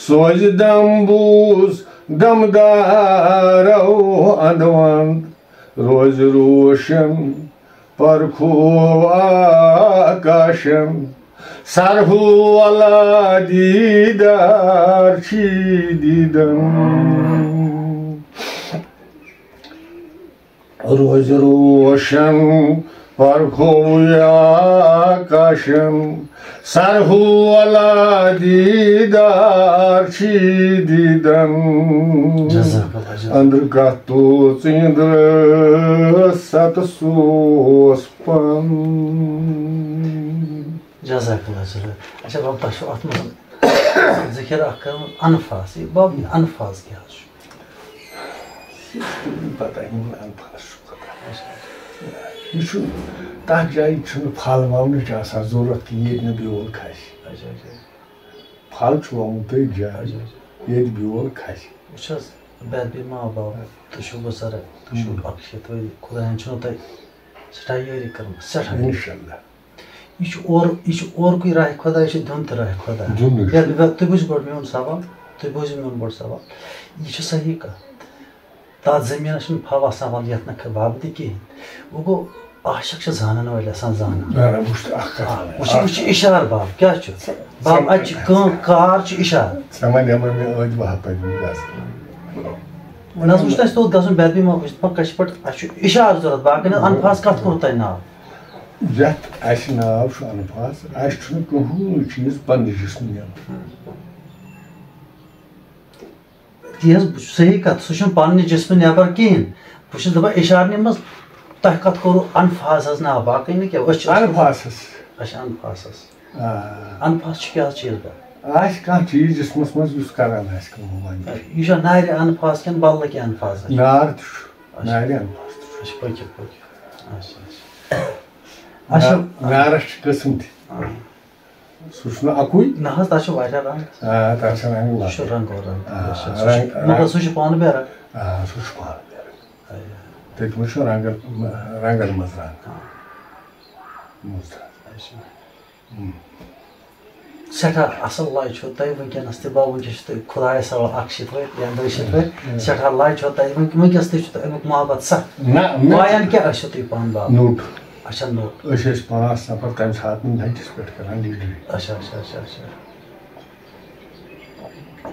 سوزِ دم بوز دمدارو اند وند۔ روزِ روشن پرکھو آکاشن، سرہُل دیٖدار چھی دیٖدن۔ روزِ روشن پرکھو آکاشن، سرہُل دیٖدار چھی دیٖدن۔ جزاک اللہ، جزاک۔ أنٛدرٕ کتھ تو ژیٖنٛدرٕ ست سوس پن۔ جزاک اللہ، جزاک۔ اچھا بب، تۄہہِ چھُو اتھ منٛز ذِکِر اکھ کران، انفاس۔ یہِ بب، یہِ انفاس کیٛاہ حظ چھُ؟ یہِ چھُ تِمن پتہ، یِمن انفاس چھُ پتہ۔ یہِ چھُ، تتھ جایہِ چھُنہٕ پھل وونٕچ آسان ضروٗرت کہِ ییٚتہِ نہٕ بیول کھسہِ۔ اچھا، اچھا۔ پھل چھُ وومُت تٔتھۍ جایہِ، اچھا، اچھا۔ ییٚتہِ بیول کھسہِ۔ وٕچھ حظ، بے بی ما باب، تُہۍ چھِو بُزرگ، تُہۍ چھِو، ہُم۔ اکھ شیٖتھ ؤری، خۄدایَن چھُنو تۄہہِ سٮ۪ٹھاہ یٲری کٔرمٕژ، سٮ۪ٹھاہ۔ انشاءاللہ۔ یہِ چھُ اورٕ، یہِ چھُ اورکُے راہِ خۄدا، یہِ چھُ دیُن تہِ راہِ خۄدا۔ دیُن تہِ۔ یا، یا، تُہۍ بوٗزِو گۄڈٕ میون سوال، تُہۍ بوٗزِو میون گۄڈٕ سوال۔ یہِ چھِ صحیح کَتھ۔ تَتھ زٔمیٖنَس چھُنہٕ پھل آسان وَلہٕ یَتھ نہٕ کھہ-، وَبہٕ تہِ کِہیٖنۍ۔ وۄنۍ گوٚو عاشق چھِ زانَن وٲلۍ آسان زانان۔ نہ، نہ، وٕچھ تہٕ اَکھ کَتھ آ، وَنَے۔ وٕچھ، اَکھ وٕچھ یہِ اِشارٕ باب، کیٛاہ چھُ؟ باب، اَتہِ چھِ کٲم، کار چھُ اِشارٕ۔ ژےٚ وَنیٛومَے مےٚ ٲدۍ وَہَپَتھ یِم گژھٕ۔ نہ حظ، وٕچھ نہ، اَسہِ تھوٚو گژھُن بے بی ما، وٕچھ، پَکھ کَشہِ پٮ۪ٹھ، اَسہِ چھُ اِشارٕ ضوٚرَتھ، باقٕے نہٕ الفاظ کَتھ کوٚر تۄہہِ ناو؟ یَتھ اَسہِ ناو چھُ الفاظ، اَسہِ چھُنہٕ کٕہٕنۍ چیٖز پنٛنہِ جسمہٕ نٮ۪بر۔ تی حظ، بہٕ چھُس صحیح کَتھ، سُہ چھُنہٕ پنٛنہِ جسمہٕ نٮ۪بر کِہیٖنۍ۔ بہٕ چھُس دَپان اِشارنٕے منٛز تۄہہِ کَتھ کوٚروٕ الفاظَس ناو، باقٕے نہٕ کینٛہہ، أسۍ چھِ الفاظَس۔ اَچھا، الفاظَس۔ آ۔ الفاظ چھِ کیٛاہ حظ چیٖز گا؟ آسہِ کانٛہہ چیٖز جسمَس منٛز یُس کران آسہِ کٲم وۄنۍ۔ یہِ چھا نارِ الفاظ کِنہٕ بدلہٕ کینٛہہ الفاظ حظ چھِ؟ نار تہِ چھُ، اچھا۔ نارِ الفاظ تہِ چھُ۔ اچھا، پٔکِو، پٔکِو۔ اچھا، اچھا۔ اچھا۔ نا-، نارس چھِ قٕسم تہِ۔ آ۔ سُہ چھُنہٕ اَکُے۔ نہ حظ، تَتھ چھِ واریاہ رنٛگ۔ آ، تَتھ چھِ رنٛگ سُہ چھُ واریاہ۔ رنٛگو رنٛگ۔ آ، سُہ چھُ، رنٛگ، مگر رنٛگ۔ سُہ چھُ پانہٕ بیٚیہِ رنٛگ۔ آ، سُہ چھُ پانہٕ بیٚیہِ رنٛگ۔ آ۔ تٔتھۍ منٛز چھُ رنٛگن، رنٛگن منٛز رنٛگ۔ آ۔ بوٗزتھا؟ اچھا۔ ہم۔ سٮ۪ٹھاہ اَصٕل لَے چھُو تۄہہِ وٕنکیٚنَس تہِ، بَب، وٕنکیٚس چھُ تُہۍ خۄدایَس حوالہٕ اَکھ شیٖتھ وٕہٕرۍ یا دۄیہِ شیٖتھ وٕہٕرۍ، ہم۔ سٮ۪ٹھاہ لَے چھُو تۄہہِ وٕنکیٚس تہِ چھُ تۄہہِ اَمیُک محبت سَکھ۔ نہ، مےٚ وایان کیٛاہ ٲسِو تُہۍ پانہٕ، بَب؟ نوٚٹ۔ اچھا، نوٚٹ۔ أسۍ ٲسۍ پانٛژھ نفر تَمہِ ساتہٕ نَٹِس پٮ۪ٹھ کران لیٖڈری۔ اچھا، اچھا، اچھا، اچھا۔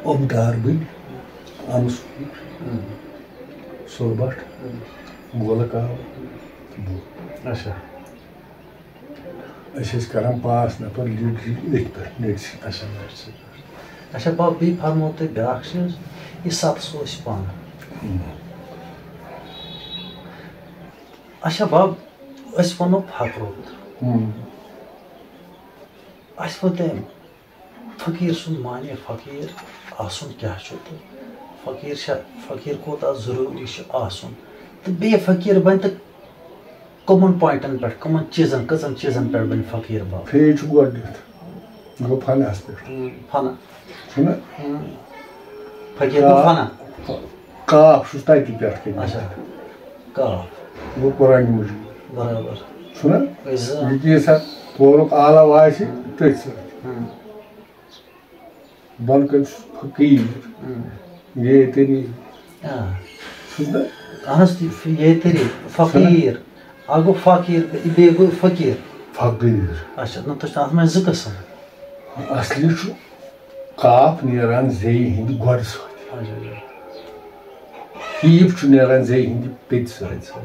اوٚبدار بٔنۍ، اَمہٕ سوٗر، ہم۔ سُربَٹھ، ہم۔ گولہٕ کاوٕ، بہٕ۔ اچھا۔ أسۍ ٲسۍ کران پانٛژھ نفر لیٖڈری أتھۍ پٮ۪ٹھ، نٔٹۍ سٕے پٮ۪ٹھ۔ اچھا، نٔٹۍ سٕے پٮ۪ٹھ۔ اچھا، بَب، بیٚیہِ فرمو تُہۍ بیٛاکھ چیٖز، یہِ سَتھ سُہ اوس پانہٕ۔ ہم۔ اچھا، بَب، أسۍ وَنو فقرُک۔ ہم۔ اَسہِ ووٚن تٔمۍ، فقیٖر سُنٛد معنی فقیٖر آسُن کیٛاہ چھُ تہٕ فقیٖر چھا، فقیٖر کوٗتاہ ضروٗری چھُ آسُن تہٕ بیٚیہِ فقیٖر بَنہِ تہٕ کٕمَن پوینٹَن پٮ۪ٹھ، کٕمَن چیٖزَن، کٔژَن چیٖزَن پٮ۪ٹھ بَنہِ فقیٖر، بَب؟ فے چھُ گۄڈٕنیتھ، گوٚو فنس پٮ۪ٹھ۔ ہم، فنا۔ چھُنہ؟ ہم۔ فقیٖر گوٚو کا-، فنا۔ ف-، کاف چھُس تَتی پٮ۪ٹھ کٔنۍ۔ اچھا، کاف۔ گوٚو قرآنِ مجیٖد۔ برابر۔ چھُنہ؟ أسۍ زٕ۔ یہِ کینٛژھا تورُک آلو آسہِ، ہم۔ تٔتھۍ سۭتۍ۔ ہم۔ بۄنہٕ کَنہِ چھُس فقیٖر۔ ہم۔ یے تیری۔ آ۔ چھُس نہ؟ اہن حظ، تہِ فِ-، یے تیری۔ فقیٖر۔ اَکھ گوٚو فقیٖر، بیٚیہِ گوٚو فقیٖر۔ فقیٖر۔ اچھا، نہ، تُہۍ چھِو اَتھ منٛز زٕ قٕسٕم۔ اصلی چھُ کاف نیران زیٚیہِ ہِنٛدِ گۄڈٕ سۭتۍ۔ اچھا، اچھا۔ کیٖف چھُ نیران زیٚیہِ ہِنٛدِ پیٚتہِ سۭتۍ۔ اچھا۔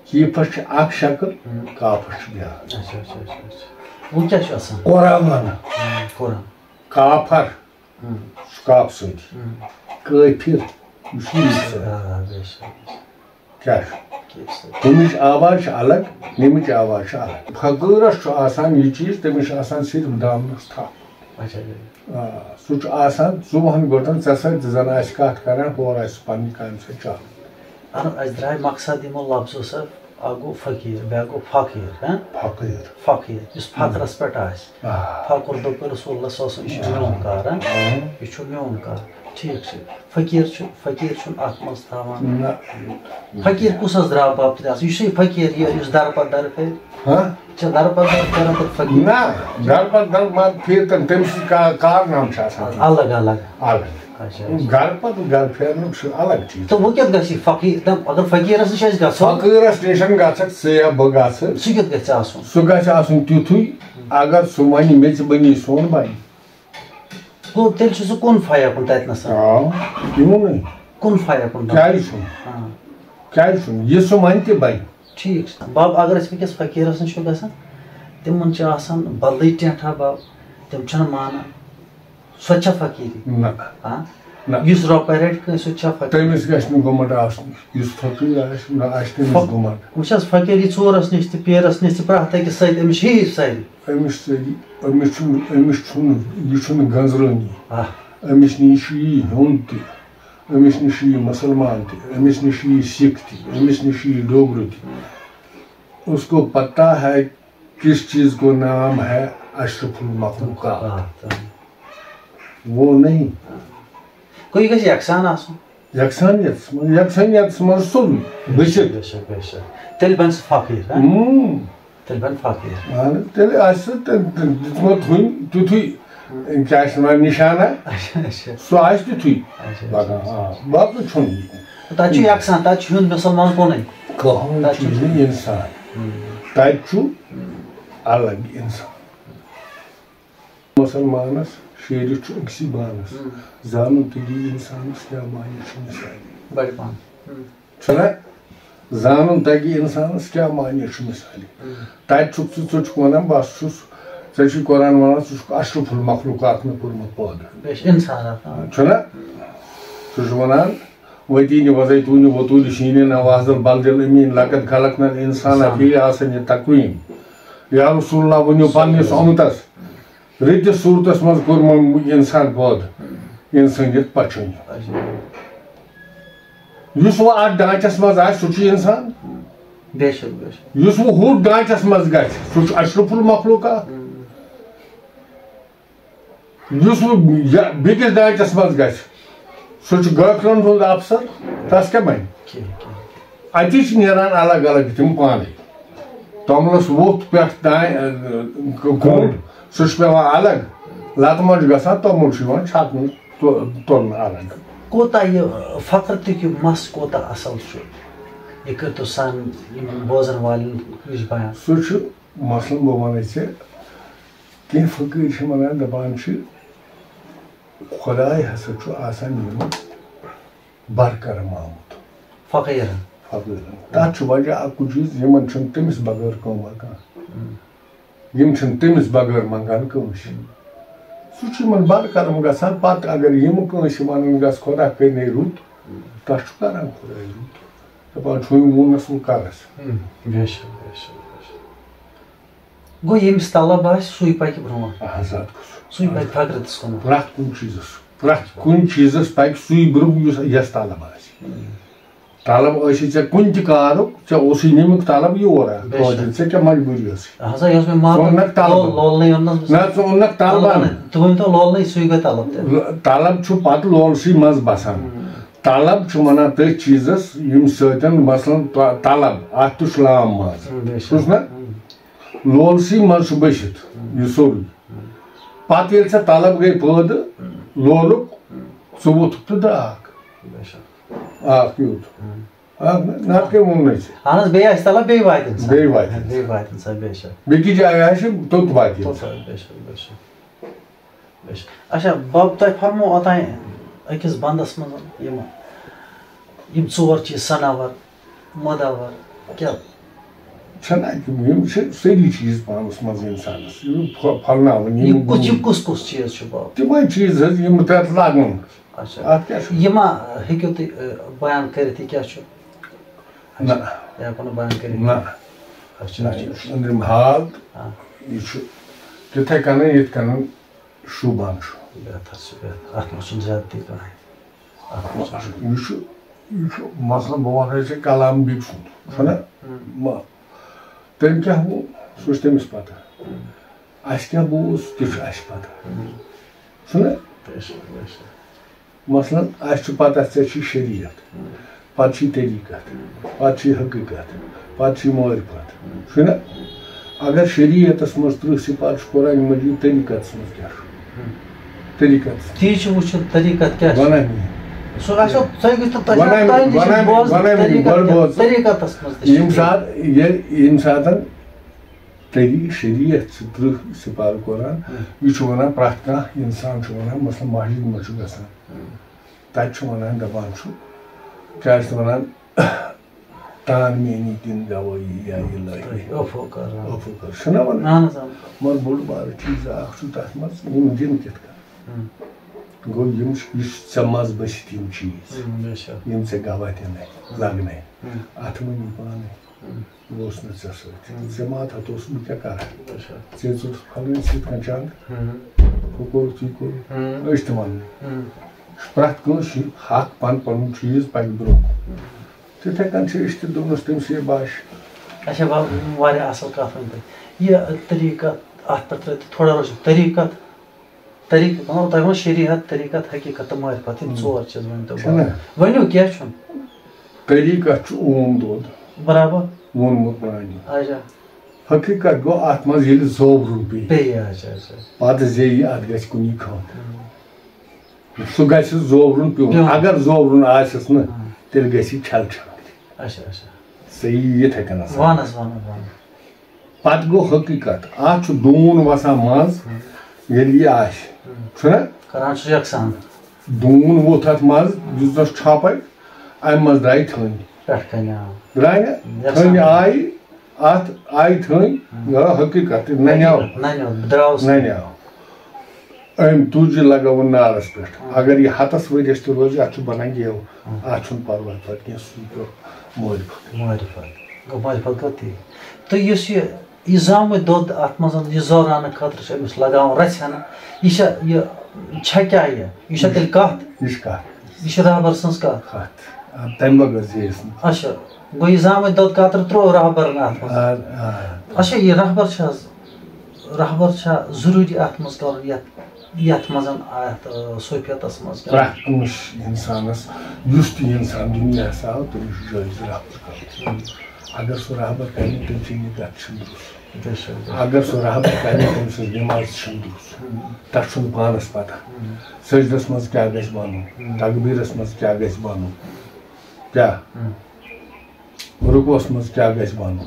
کیٖفَس چھِ اَکھ شکل، ہم۔ کافَس چھِ بیٛاکھ۔ اچھا، اچھا، اچھا، اچھا۔ وۄنۍ کیٛاہ چھُ آسان؟ قرآن۔ ہم، قرآن۔ کافر۔ ہم۔ سُہ کاف سۭتۍ۔ ہم۔ کٲفِر، یہِ چھُ یہِ سۭتۍ۔ آ، بے شک، بے شک۔ کیٛاہ چھُ؟ کیف سۭتۍ۔ ہُمِچ آواز چھِ الگ، ییٚمِچ آواز چھِ الگ۔ فقیٖرَس چھُ آسان یہِ چیٖز، تٔمِس چھِ آسان صرف دامنَس تھپھ۔ اچھا، اچھا۔ آ، سُہ چھُ آسان ژُوُہَن گٲنٛٹَن ژےٚ سۭتۍ، زَن آسہِ کَتھ کَران، ہورٕ آسہِ پنٛنہِ کامہِ سۭتۍ چاہان۔ اَہَن، اَسہِ درٛاے مقصد یِمو لفظو سۭتۍ، اَکھ گوٚو فقیٖر، بیٛاکھ گوٚو فقیٖر، ہہ؟ فقیٖر۔ فقیٖر، یُس فقرس پٮ۪ٹھ آسہِ۔ آ۔ فقر دوٚپ رسول اللہ صلی اللہ علیہ وسلم، یہِ چھُ میون کار، ہہ؟ آ۔ یہِ چھُ میون کار۔ ٹھیٖک چھُ۔ فقیٖر چھُ، فقیٖر چھُنہٕ اَتھ منٛز تھاوان۔ نہ۔ فقیٖر کُس حظ درٛاو باب تیٚلہِ اَصٕل؟ یہِ چھُ فقیٖر، یہِ، یُس درٕ پتہٕ درٕ پھِرِ۔ ہہ؟ چھا درٕ پتہٕ درٕ پھِران تہٕ فقیٖر؟ نہ، درٕ پتہٕ درٕ مان پھِرِ تہٕ تٔمۍ سٕنٛدۍ کا-، کارنامہٕ چھِ آسان۔ الگ الگ۔ الگ۔ اچھا، اچھا۔ گرٕ پتہٕ گرٕ پھیرنُک چھُ الگ چیٖز۔ تہٕ وۄنۍ کیٛاہ گژھِ فقیٖر؟ دَپ، اگر فقیٖرس نِش اَسہِ گژھو۔ فقیٖرس نِش گژھکھ ژٕ یا بہٕ گژھٕ۔ سُہ کیُتھ گژھِ آسُن؟ سُہ گژھِ آسُن تیُتھُے، اگر سُہ وَنہِ، "مےٚ ژٕ بَنی سون بَنہِ۔" گوٚو، تیٚلہِ چھُ سُہ کُن فیکُن تَتہِ نَسَن۔ آ، یِمو نہٕ۔ کُن فیکُن۔ کیٛازِ چھُنہٕ؟ آ۔ کیٛازِ چھُنہٕ؟ یہِ سُہ وَنہِ تہِ بَنہِ۔ ٹھیٖک چھُ۔ بَب، اگر أسۍ وٕنکیٚس فقیٖرَس نِش چھِ گژھان، تِمَن چھِ آسان بدلٕے ٹٮ۪نٛٹھا، بَب۔ تِم چھِنہٕ مانان۔ سۄ تہِ چھا فقیٖری؟ نہ۔ ہاں؟ نہ۔ یُس رۄپَے رَٹہِ کٲنٛسہِ، سُہ تہِ چھا فقیٖر؟ تٔمِس گژھِ نہٕ گُمَٹ آسُن۔ یُس فقیٖر آسہِ، نہ آسہِ تٔمِس فق-، گُمَٹ۔ وٕچھ حظ، فقیٖری ژوٗرَس نِش تہِ، پیٖرَس نِش تہِ، پرٛٮ۪تھ أکِس سۭتۍ، أمِس چھِ یی سٲری۔ أمِس سۭتۍ، أمِس چھُنہٕ، أمِس چھُنہٕ، یہِ چھُنہٕ گٔنٛزرٲنی۔ آ۔ أمِس نِش چھُ یی ہیوٚن تہِ، أمِس نِش چھُ یہِ مُسلمان تہِ، أمِس نِش چھُ یہِ سِکھ تہِ، أمِس نِش چھُ یہِ ڈوگرٕ تہِ۔ اس کو پتہ ہے کس چیز کو نام ہے اشرف المخلوقات۔ آ، تہٕ۔ وہ نہیں۔ گوٚو، یہِ گژھِ یکسان آسُن۔ یکسانیتس منٛز، یکسانیتس منٛز سُہ گٔژھِتھ۔ بے شک، بے شک۔ تیٚلہِ بَنہِ سُہ فقیٖر، ہا؟ اۭں۔ تیٚلہِ بَنہِ فقیٖر۔ اہن حظ، تیٚلہِ آسہِ سُہ تٔمۍ، تٔمۍ دیُتمُت ہُنۍ تیُتھُے، کیٛاہ چھِ وَنان، نِشانہ، اچھا، اچھا۔ سُہ آسہِ تیُتھُے۔ اچھا، اچھا، لگان، اچھا، آ، اچھا۔ باقٕے چھُنہٕ یہِ۔ تَتہِ چھُ یَکسان، تَتہِ چھُ ہیوٚن مُسلمان کُنُے۔ کٕہٕنۍ تَتہِ چھُ چھُنہٕ اِنسان۔ ہُم۔ تَتہِ چھُ ہُم۔ الگ اِنسان۔ مُسلمانَس شیٖرِتھ چھُ أکسٕے بانَس۔ ہُم۔ زانُن تیٚلی اِنسانَس کیٛاہ معنی چھُ مثالہِ۔ بَڑِ پَہَن۔ ہُم۔ چھُنہ؟ زانُن تَگہِ اِنسانَس کیٛاہ معنی چھُ مثالہِ۔ ہُم۔ تَتہِ چھُکھ ژٕ، ژٕ چھُکھ وَنان، بَس چھُس، ژےٚ چھُے قرآن وَنان، ژٕ چھُکھ اشرف المخلوقات مےٚ کوٚرمُت پٲدٕ۔ بیٚیہِ چھُ اِنسان آسان۔ چھُنہ؟ سُہ چھُ وَنان، "وتینی وزیتونی وطول شینی نوازل بلدل امین لقد خلقنا الانسان فی احسن تقویم۔" یا رسول اللہ، ؤنِو پننِس اُمتس، رٕتِس صوٗرتس منٛز کوٚرمُت اِنسان پٲدٕ، اِنسٲنیت پچھٲنی۔ یُس وۄنۍ اتھ ڈانچس منٛز آسہِ، سُہ چھُ اِنسان۔ بے شک، بے شک۔ یُس وۄنۍ ہُتھ ڈانٛچس منٛز گژھِ، سُہ چھُ اشرف المخلوقات۔ ہم۔ یُس وۄنۍ یا-، بیٚکِس ڈانٛچس منٛز گژھِ، سُہ چھُ گٲخرن ہُنٛد افسر، تس کیٛاہ بنہِ؟ کِہیٖنۍ، کِہیٖنۍ۔ اتی چھِ نیران الگ الگ تِم پانے۔ توٚملس ووٚتھ پٮ۪ٹھ تام، ٲ، ک-، کوٚنٛڈ، سُہ چھُ پٮ۪وان الگ۔ لتہٕ منٛز چھُ گژھان، توٚمُل چھُ یِوان چھکنہٕ، تو-، تُلنہٕ الگ۔ کوٗتاہ یہِ فخر تہٕ یہِ مَس کوٗتاہ اَصٕل چھُ، یہِ کٔرۍتو سانہِ یِمَن بوزَن والٮ۪ن نِش بیان۔ سُہ چھُ، مثلاً بہٕ وَنَے ژےٚ، کینٛہہ فقیٖر چھِ وَنان، دَپان چھِ، خۄداے ہسا چھُ آسان یِمَن برکرم آمُت۔ فقیٖرن۔ فقیٖرن۔ تَتھ چھُ وجہ اَکُے چیٖز، یِمَن چھُنہٕ تٔمِس بغٲر کٲم کانٛہہ۔ ہم۔ یِم چھِنہٕ تٔمِس بغٲر منٛگان کٲنٛسہِ۔ سُہ چھُ یِمَن برکرم گژھان۔ پَتہٕ اگر یِم کٲنٛسہِ وَنان گژھ، "خۄدا کٔرۍ نے رُت"، تَس چھُ کران خۄداے رُت۔ دَپان چھُ، "وۄنۍ ووٚننَس، وۄنۍ کَرَس۔" ہم۔ بے شک، بے شک، بے شک۔ گوٚو ییٚمِس طلب آسہِ، سُے پَکہِ برونٛٹھ۔ آزاد گوٚژھ۔ سُے پَکہِ فقرَتَس کُن۔ پرٛٮ۪تھ کُنہِ چیٖزَس، پرٛٮ۪تھ کُنہِ چیٖزَس پَکہِ سُے برونٛہہ، یُس، یَس طلب آسہِ۔ ہم۔ طلب ٲسی ژےٚ کُنہِ تہِ کارُک، ژےٚ اوسُے نیومُت طلب یور، بے شک۔ توتہِ ژےٚ کیٛاہ مجبوٗری ٲسٕے؟ اہن سا، یہِ اوس مےٚ ماما ژٕ اوٚننَکھ طلب۔ لول-، لولنٕے اوٚننَس بہٕ۔ نہ، ژٕ اوٚننَکھ طلبَن۔ لولنٕے، ژٕ ؤنۍ تو، لولنٕے سُے گوٚو طلب تہِ۔ ل-، طلب چھُ پَتہٕ لولسٕے منٛز بَسان۔ ہم۔ طلب چھُ وَنان تٔتھۍ چیٖزَس، ییٚمہِ سۭتۍ، مثلاً، ط-، طلب، اَتھ تہِ چھُ لام ماز۔ ہم، بے شک۔ چھُس نہ؟ ہم۔ لولسٕے منٛز چھُ بٔسِتھ یہِ سورُے۔ پتہٕ ییٚلہِ ژےٚ طلب گٔے پٲدٕ، لولُک، ژٕ ووٚتھُکھ تہٕ درٛاکھ۔ بے شک۔ اکھ یوٗت۔ ہم۔ اکھ نہ، نتہٕ کیٛاہ ووٚنُے ژےٚ؟ اہن حظ، بیٚیہِ آسہِ طلب، بیٚیہِ واتہِ اِنسان۔ بیٚیہِ واتہِ۔ بیٚیہِ واتہِ اِنسان، بے شک۔ بیٚکِس جایہِ آسہِ، توٚت واتہِ توٚت اِنسان۔ واتہِ، بے شک، بے شک۔ بے شک۔ اچھا، بب، تۄہہِ فرموو اوٚتام أکِس بندس منٛز یِم، یِم ژور چیٖز، سناور، مٲداوار، کیٛاہ؟ چھَنہٕ اَتہِ، یِم چھِ سٲری چیٖز پانَس منٛز اِنسانَس، یِم پھۄ-، پھۄلناوٕنۍ، یِم یِم کُس، یِم گوٚو۔ کُس کُس چیٖز چھُ باب؟ تِمَے چیٖز حظ، یِم تَتھ لَگَن۔ اچھا۔ اَتھ کیٛاہ چھُ؟ یہِ ما ہیٚکِو تُہۍ، ٲ، بیان کٔرِتھ، یہِ کیٛاہ چھُ؟ نہ۔ یہِ ہٮ۪کو نہٕ بیان کٔرِتھ۔ نہ۔ اچھا، نہ، اچھا۔ یہِ چھُ أنٛدرِم حال، آ۔ یہِ چھُ تِتھَے کَنَن، یِتھ کَنَن شوٗبان چھُ۔ بہتر چھُ، بہتر۔ اَتھ منٛز چھُنہٕ زیادتی کانٛہہ۔ اَتھ منٛز چھُنہٕ۔ یہِ چھُ، یہِ چھُ، مثلاً، بہٕ وَنہٕ ژےٚ کلام بیگ سُنٛد، چھُنہ؟ ہُم۔ ما-، تٔمۍ کیٛاہ ووٚن، سُہ چھُ تٔمِس پَتہ۔ ہُم۔ اَسہِ کیٛاہ بوٗز، تہِ چھُ اَسہِ پَتہ۔ ہُم۔ چھُنہ؟ بے شک، بے شک۔ مثلاً، اَسہِ چھُ پَتہ، ژےٚ چھی شریعت۔ ہُم۔ پتہٕ چھی طریٖقت، پتہٕ چھی حقیٖقت، پتہٕ چھی معرفت۔ چھُنہ؟ اگر شریعتس منٛز ترٕٛہ صفات چھُ قرآن مجید، طریٖقتس منٛز کیٛاہ چھُ؟ طریٖقتس منٛز۔ تی چھُ وٕچھُن، طریٖقت کیٛاہ چھُ؟ وَنان یہِ۔ سُہ آسیو، تۄہہِ گٔژھِو، تۄہہِ چھُو وَنان، تۄہہِ نِش وَنان، بوزُن، وَنان یہِ طریٖقت گۄڈٕ کیٛاہ؟ بوز۔ طریٖقتس منٛز تہِ چھُ ییٚمہِ یہِ۔ ساتہٕ، ییٚلہِ، ییٚمہِ ساتَن طریٖق شریعت چھُ ترٕٛہ سِپارٕ قرآن، ہُم۔ یہِ چھُ وَنان پرٛٮ۪تھ کانٛہہ اِنسان چھُ وَنان، مثلاً، مسجد منٛز چھُ گژھان۔ ہُم۔ تَتہِ چھُ وَنان، دَپان چھُ، کیٛاہ چھِ وَنان؟ تان میٛٲنی دِن گوٲہی یا الہی۔ اوفو کر۔ اوفو کر۔ چھُنہ وَنان؟ اہن حظ، اہن حظ۔ مگر بوٚڑ بارٕ چیٖز اَکھ چھُ تَتھ منٛز، یِم دِن کِتھ کٔنۍ؟ ہُم۔ گوٚو، یِم چھِ، یہِ چھُ ژےٚ منٛز بٔسِتھ یِم چیٖز، ہُم، بے شک۔ یِم ژےٚ گواہ دِنَے، لَگنَے۔ ہُم۔ اَتھ مٲنِو پانَے۔ ہُم۔ بہٕ اوسُس نہٕ ژےٚ سۭتۍ۔ ہُم۔ ژےٚ ما تھَتھ اوسُس بہٕ کیٛاہ کَرٕ؟ بے شک۔ ژےٚ ژٕ اوسُکھ پھَلٲنۍ سۭتۍ کَنہِ چاند۔ ہُم۔ ہُہ کوٚرُتھ، یہِ کوٚرُتھ۔ ہُم۔ أسۍ تہِ وَنو۔ ہُم۔ پرٛٮ۪تھ کٲنٛسہِ چھُ حق پَن پَنُن چیٖز پَنٕنہِ برٛونٛہہ۔ ہُم۔ تِتھَے کٔنۍ چھِ أسۍ تہِ دوٚپنَس تٔمۍ سٕے باش۔ اچھا، بَب، واریاہ اَصٕل کَتھ ؤنۍ تۄہہِ۔ یہِ طریٖقہ اَتھ پٮ۪ٹھ ترٛٲوِتھ تھوڑا روشن۔ طریٖقت، طریٖقہٕ، مطلب، تۄہہِ ووٚن شریعت، طریٖقت، حقیٖقت تہٕ معرفت، یِم ہُم۔ ژور چیٖز ؤنۍ تو۔ چھُنہ؟ ؤنِو، کیٛاہ چھُنہٕ؟ طریٖقت چھُ اوم دۄد۔ برابر۔ ووٚنمُت پرٛانہِ۔ اچھا۔ حقیٖقت گوٚو اَتھ منٛز ییٚلہِ زوورُن پیٚیہِ۔ پیٚیہِ، اچھا، اچھا۔ پَتہٕ زیٚیہِ اَتھ گژھِ کُنی خانٛدر۔ ہُم۔ سُہ گژھِ زوورُن پیوٚن۔ پیوٚن۔ اگر زوورُن آسٮ۪س نہٕ، ہُم۔ تیٚلہِ گژھِ یہِ چھَل چھَل۔ اچھا، اچھا۔ سُہ یی یِتھَے کٔنۍ آسان۔ وَن حظ، وَن حظ، وَن۔ پَتہٕ گوٚو حقیٖقت، اَتھ چھُ ڈوٗن وَسان منٛز، ہُم۔ ییٚلہِ یہِ آسہِ، ہُم۔ چھُنہ؟ کران چھُ یَکسان۔ ڈوٗن ووٚتھ اَتھ منٛز، دِژنَس چھاپَے، اَمہِ منٛز درٛایہِ تھٔنۍ۔ پٮ۪ٹھ کَنہِ آو۔ درٛایہِ نہ؟ یَکسان۔ تھٔنۍ آیہِ، اَتھ آیہِ تھٔنۍ، ہُم۔ یہِ حقیٖقت، نَنیو۔ نَنیو، درٛاوُس۔ نَنیو۔ أمۍ تُج یہِ لگٲوٕن نارس پٮ۪ٹھ۔ ہاں۔ اگر یہِ ہتس ؤرِیَس تہِ روزِ، اَتھ چھُ بنان گیو۔ ہاں۔ اَتھ چھُنہٕ پرواے پتہٕ کینٛہہ، سُے پیوٚو معرفت۔ معرفت۔ گوٚو معرفت گوٚو تی۔ تہٕ یُس یہِ، یہِ زامُت دۄد اَتھ منٛز یہِ زورانہٕ خٲطرٕ چھِ أمِس لگاوان رژھِ ہنا، یہِ چھا، یہِ چھا کیٛاہ یہِ؟ یہِ چھا تیٚلہِ کتھ؟ یہِ چھِ کتھ۔ یہِ چھِ رہبر سٕنٛز کتھ۔ کتھ۔ آ، تَمہِ بغٲر زیٖٹھِس نہٕ۔ اچھا۔ گوٚو یہِ زامٕتۍ دۄد قطرٕ ترٛوو رہبرن اَتھ منٛز۔ آ، آ۔ اچھا، یہِ رہبر چھا حظ، رہبر چھا ضروٗری اَتھ منٛز کَرُن، یَتھ، یَتھ منٛز، اَتھ، آ، صوفیتَس منٛز کَرُن؟ پرٛٮ۪تھ کٲنٛسہِ اِنسانَس، یُس تہِ اِنسان دُنیاہَس آو، تٔمِس چھُ جٲیِز رہبر کَرُن۔ ہُم۔ اگر سُہ رہبر کَرِ نہٕ، تٔمۍ سٕنٛدِ نِگاہ چھُنہٕ درُست۔ بے شک، بے شک۔ اگر سُہ رہبر کَرِ نہٕ، تٔمۍ سٕنٛز نٮ۪ماز چھَنہٕ درُست۔ ہُم۔ تَتھ چھُنہٕ پانَس پَتہ۔ ہُم۔ سجدَس منٛز کیٛاہ گژھِ بَنُن، ہُم۔ تکبیٖرَس منٛز کیٛاہ گژھِ بَنُن۔ کیٛاہ؟ ہُم۔ رُکوَس منٛز کیٛاہ گژھِ بَنُن؟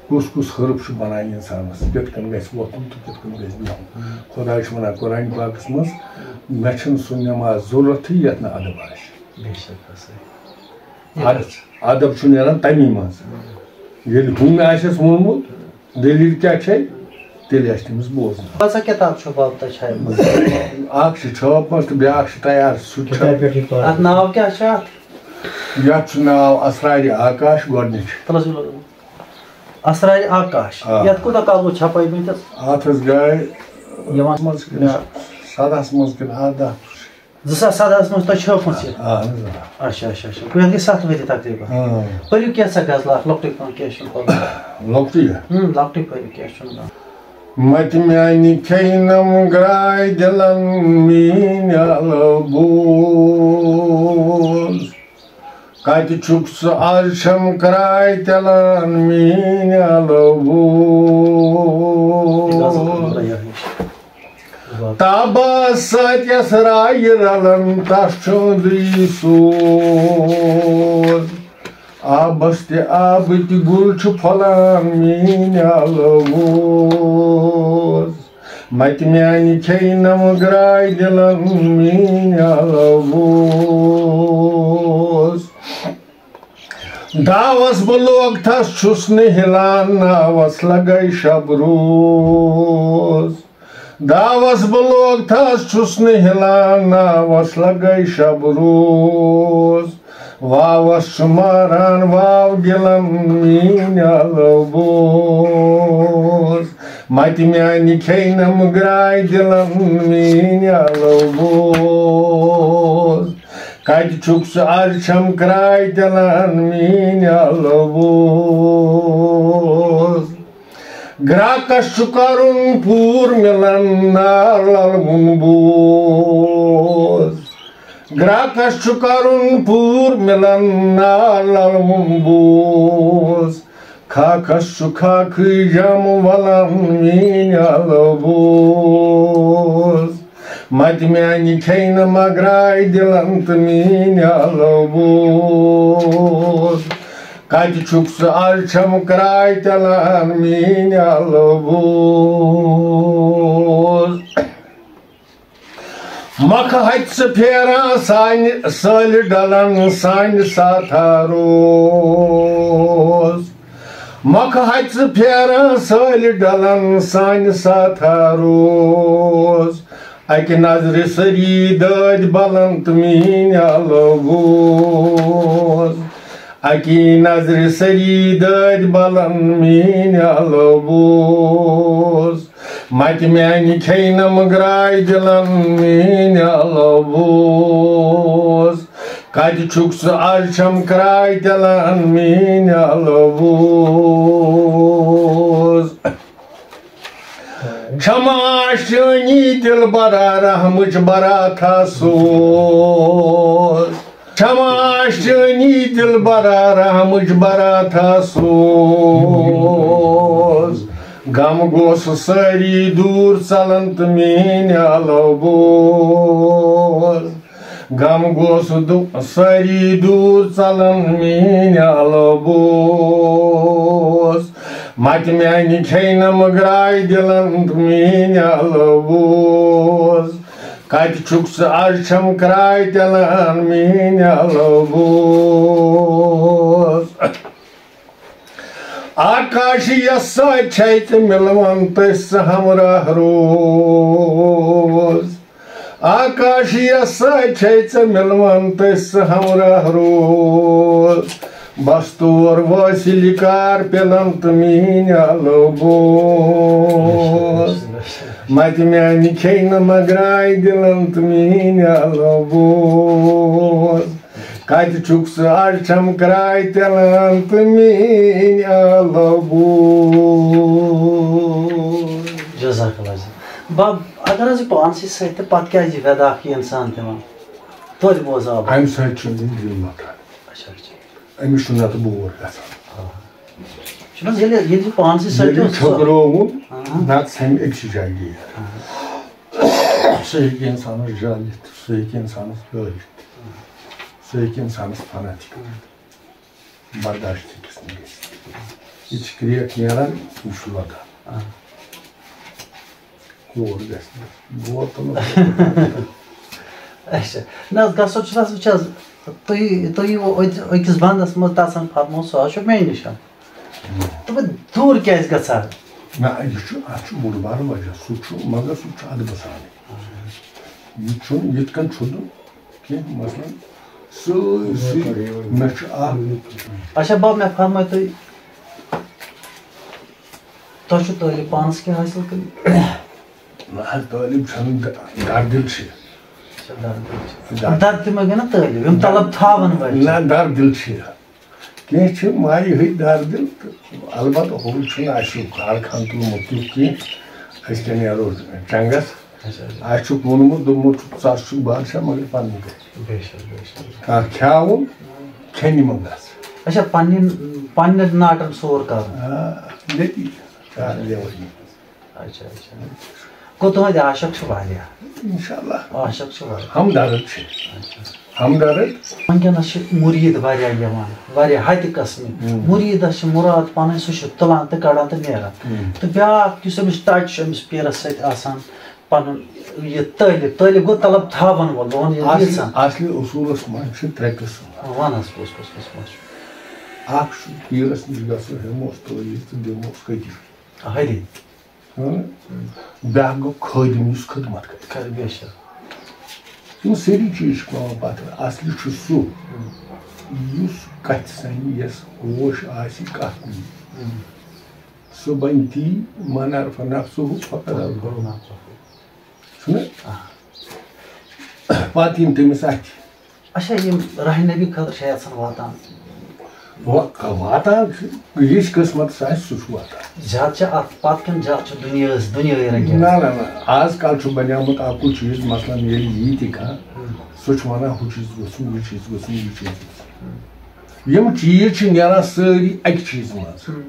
کُس کُس حرف چھُ بَنان اِنسانَس؟ کِتھ کٔنۍ گژھِ وۄتھُن تہٕ کِتھ کٔنۍ گژھِ بِہُن؟ ہُم۔ خۄداے چھُ وَنان قرآنِ پاکَس منٛز، مےٚ چھَنہٕ سُہ نٮ۪ماز ضوٚرَتھٕے یَتھ نہٕ اَدَب آسہِ۔ بے شک ہسا۔ اَد-، اَدَب چھُ نیران تَمی منٛز۔ ییٚلہِ ہُمہِ آسٮ۪س ووٚنمُت، دٔلیٖل کیٛاہ چھے؟ تیٚلہِ آسہِ تٔمِس بوزُن۔ کۭژاہ کِتاب چھو باب تۄہہِ چھایمٕژ؟ اَکھ چھِ چھٲپمٕژ تہٕ بیٛاکھ چھِ تیار، سُہ تہِ چھُ۔ اَتھ ناو کیٛاہ چھُ اَتھ؟ یَتھ چھُ ناو اسرارِ آکاش گۄڈٕنِچ۔ تَلہٕ حظ یہِ لَگٲوِو۔ اسرارِ آکاش۔ آ۔ یَتھ کوٗتاہ کال گوٚو چھپٲومٕتِس؟ اَتھ حظ گٔے یِوان منٛز کِنہٕ سَدہَس منٛز کِنہٕ اَرداہ۔ زٕ ساس سَدہَس منٛز تۄہہِ چھٲپمٕژ یہِ؟ اَہَن حظ، آ۔ اچھا، اچھا، اچھا۔ گوٚو یَتھ گٔے سَتھ ؤری تقریٖباً۔ اۭں۔ پٔرِو کینٛژھا غزلہ اَکھ لۄکٹُے پَہَن، کینٛہہ چھُنہٕ پَرواے۔ لۄکٹُے ہا؟ اۭں، لۄکٹُے پٔرِو، کینٛہہ چھُنہٕ پَرواے۔ مَتہِ میٛانہِ کھیٚینَم گرٛاے دِلَن میٛٲنۍ الہٕ بوز۔ کَتہِ چھُکھ ژٕ آز چھَم کراے تَلان میٛٲنۍ الہٕ بوز۔ تابس سۭتۍ یس رایہِ رلان، تس چھُ أنٛدری سوز۔ آبس تہِ آبہٕ تہِ گُل چھُ پھۄلان، میٛٲنۍ الہٕ بوز۔ مَتہِ میٛانہِ کھیٚینَم گرٛاے دِلن، میٛٲنۍ الہٕ بوز۔ داوس بہٕ لوگ تھس چھُس نہٕ ہِلان، ناوس لگے شب روز۔ داوس بہٕ لوگ تھس چھُس نہٕ ہِلان، ناوس لگے شب روز۔ واوس چھُ ماران واو گِلن، میٛٲنۍ الہٕ بوز۔ مَتہِ میٛانہِ کھیٚینَم گرٛاے دِلن، میٛٲنۍ الہٕ بوز۔ کَتہِ چھُکھ ژٕ آز چھَم کراے دِلان، میٛٲنۍ الہٕ بوز۔ گرٛاکَس چھُ کَرُن پوٗر مِلان، نار لَلوُن بوز۔ گرٛاکَس چھُ کَرُن پوٗر مِلان، نار لَلوُن بوز۔ خاکس چھُ خاکٕے جام ولان، میٛٲنۍ الہٕ بوز۔ مَتہِ میٛانہِ کھیٚینَم گرٛاے دِلن تہٕ میٛٲنۍ الہٕ بوز۔ کَتہِ چھُکھ ژٕ آز چھَم کراے تَلان، میٛٲنۍ الہٕ بوز۔ مۄکھٕ ہَتہِ ژٕ پھیران سانہِ سٲلہِ ڈلن سانہِ ساتھا روز۔ مۄکھٕ ہَتہِ ژٕ پھیران سٲلہِ ڈلن سانہِ ساتھا روز۔ اَکہِ نظرِ سٲری دٲدۍ بلن تہٕ میٛٲنۍ الہٕ بوز۔ اَکی نظرِ سٲری دٲدۍ بلن میٛٲنۍ الہٕ بوز۔ مَتہِ میٛانہِ کھیٚینَم گرٛاے دِلن میٛٲنۍ الہٕ بوز۔ کَتہِ چھُکھ ژٕ آز چھَم کراے دِلن میٛٲنۍ الہٕ بوز۔ چھَم آشٲنی دِلبرا رحمٕچ براتھا سوز۔ چھَم آشٲنی دِلبرا رحمٕچ براتھا سوز۔ غم گوٚژھ سٲری دوٗر ژَلن تہٕ میٛٲنۍ الہٕ بوز۔ غم گوٚژھ دُ-، سٲری دوٗر ژَلن میٛٲنۍ الہٕ بوز۔ مَتہِ میٛانہِ کھیٚینَم گرٛاے دِلن تہٕ میٛٲنۍ الہٕ بوز۔ کَتہِ چھُکھ ژٕ آز چھَم کراے تَلان میٛٲنۍ الہٕ بوز۔ آکاش یَس سۭتۍ چھے ژٕ مِلوان تٔسۍ ژٕ ہمراہ روز۔ آکاش یَس سۭتۍ چھے ژٕ مِلوان تٔسۍ ژٕ ہمراہ روز۔ بس تور وٲسِلۍ کار پِلن تہٕ میٛٲنۍ الہٕ بوز۔ مَتہِ میٛانہِ کھیٚینَم گرٛاے دِلن تہٕ میٛٲنۍ الہٕ بوز۔ کتہِ چھُکھ ژٕ اَڑچھم کرٛاے تِلان تہٕ میٛٲنۍ ٲلہٕ بوے؟ جزاک اللہ جی۔ بب، اگر حظ یہِ پانسٕے سۭتۍ تہٕ پتہٕ کیٛازِ یہِ وٮ۪داکھ یہِ انسان دِوان؟ توتہِ بوزاو بہٕ۔ امہِ سۭتۍ چھُ أمِس دِل مۄٹان۔ اچھا، اچھا۔ أمِس چھُ نتہٕ بور گژھان۔ آ۔ چھُنہٕ حظ ییٚلہِ، ییٚلہِ یہِ پانسٕے سۭتۍ ییٚلہِ اوس سُہ چھٔکرٲوُن، آ۔ نتہٕ ژھٮ۪نہِ أکسٕے جایہِ گیٹ۔ آ۔ سُہ ہیٚکہِ انسانس جٲلِتھ، سُہ ہیٚکہِ انسانس پھٲلِتھ، سُہ ہیٚکہِ انسانس فنا تہِ کٔرِتھ۔ برداشت ہیٚکِس نہٕ گٔژھِتھ۔ یہِ چھِ کرٛیک نیران، یہِ چھُ لۄکان۔ آ۔ ہور گژھِ نہٕ۔ بور تُلُن۔ اچھا۔ نہ حظ، گژھُن چھُنہٕ حظ، وٕچھ حظ، تُہۍ، تُہۍ یِیِو أکِس، أکِس بندس منٛز، تَس فرمو، سُہ حظ چھُ مے نِش۔ تہٕ بہٕ دوٗر کیٛازِ گژھٕ ہا؟ نہ، یہِ چھُ، اَتھ چھُ بوٚڑ بارٕ وجہ، سُہ چھُ، مگر سُہ چھُ ادبہٕ سانٕے۔ یہِ چھُنہٕ یِتھ کٔنۍ چھُنہٕ کینٛہہ، مثلاً، سٲرسٕے مےٚ چھُ اکھ۔ اچھا بب، مےٚ فرمٲے تُہۍ، تۄہہِ چھُ تعلیٖم پانس کیٛاہ حٲصِل کٔرمٕژ؟ نہ حظ، تعلیٖم چھَنہٕ د-، دردِل چھِ۔ اچھا، دردِل چھِ۔ دردِل۔ دردِ منٛز گٔے نا تعلیٖم، یِم طلب تھاوَن وٲلۍ چھِ۔ نہ، دردِل چھِ۔ کینٛہہ چھِ مایہِ ہٕنٛدۍ دردِل تہٕ البتہ ہُہ چھُنہٕ اَسہِ ہیوٗ کارخان تُلمُت تیُتھ کینٛہہ۔ أسۍ کیٛاہ نیرو چنٛگَس؟ اچھا، اچھا۔ اَسہِ چھُکھ ووٚنمُت، دوٚپمُت چھُکھ، ژٕ ہسا چھُکھ بادشاہ، مگر پنٛنہِ گرِ۔ بے شک، بے شک۔ کانٛہہ کھیٛاوُن، کھٮ۪نہِ منٛز گژھ۔ اچھا، پنٛنہِ، پنٛنہِ ناٹَن سور کَرُن۔ آ، ییٚتی کار لیوَل منٛز۔ اچھا، اچھا۔ گوٚو تُہٕنٛدۍ عاشق چھِ واریاہ۔ انشاءاللہ۔ عاشق چھِ واریاہ۔ ہمدرد چھِ۔ اچھا۔ ہمدرد۔ وٕنکیٚنَس چھِ مُریٖد واریاہ یِوان، واریاہ حدِ قٕسمٕکۍ۔ ہُم۔ مُریٖدَس چھِ مُراد پَنٕنۍ، سُہ چھُ تُلان تہٕ کَڑان تہٕ نیران۔ ہُم۔ تہٕ بیٛاکھ یُس أمِس touch چھُ أمِس پیٖرَس سۭتۍ آسان، پَنُن یہِ طٲلب، طٲلب گوٚو طلب تھاوَن وول، بہٕ وَنہٕ یہِ اصلی، یَژھان۔ اصلی اصوٗلَس منٛز چھِ ترٛےٚ قٕسٕم۔ وَن حظ، کُس، کُس، کُس، کُس چھُ؟ اَکھ چھُ پیٖرَس نِش گژھو، ہٮ۪موس تعویٖذ تہٕ دِموس کٔتِج۔ ہَرِ۔ ہاں؟ بیٛاکھ گوٚو خٲدِم یُس خدمت کرِ۔ کر، بے شک۔ یِم سٲری چیٖز چھِ پٮ۪وان پَتہٕ۔ اَصلی چھُ سُہ، ہُم۔ یُس کَتھِ سَنہِ، یَس ہوش آسہِ، کَتھ نِیہِ۔ ہُم۔ سُہ بَنہِ تی، من عرف نفسہ فقد عرف۔ چھُنہ؟ آ۔ پَتہٕ یِم تٔمِس اَتھِ۔ اچھا، یِم راہِ نبی خٲطرٕ چھا یَژھان واتان؟ وا-، واتان چھُ، یُس قٕسمتَس آسہِ، سُہ چھُ واتان۔ زیادٕ چھِ اَتھ پَتھ کِنہٕ زیادٕ چھُ دُنیاہَس، دُنیاہٕے رنٛگہِ؟ نہ، نہ، نہ، آز کل چھُ بنیومُت اَکُے چیٖز، مثلاً ییٚلہِ یی تہِ کانٛہہ، ہُم۔ سُہ چھُ وَنان، ہُہ چیٖز گوٚژھُم، یہِ چیٖز گوٚژھُم، یہِ چیٖز گوٚژھُم۔ ہُم۔ یِم چیٖز چھِ نیران سٲری اَکہِ چیٖزٕ منٛز۔ ہُم۔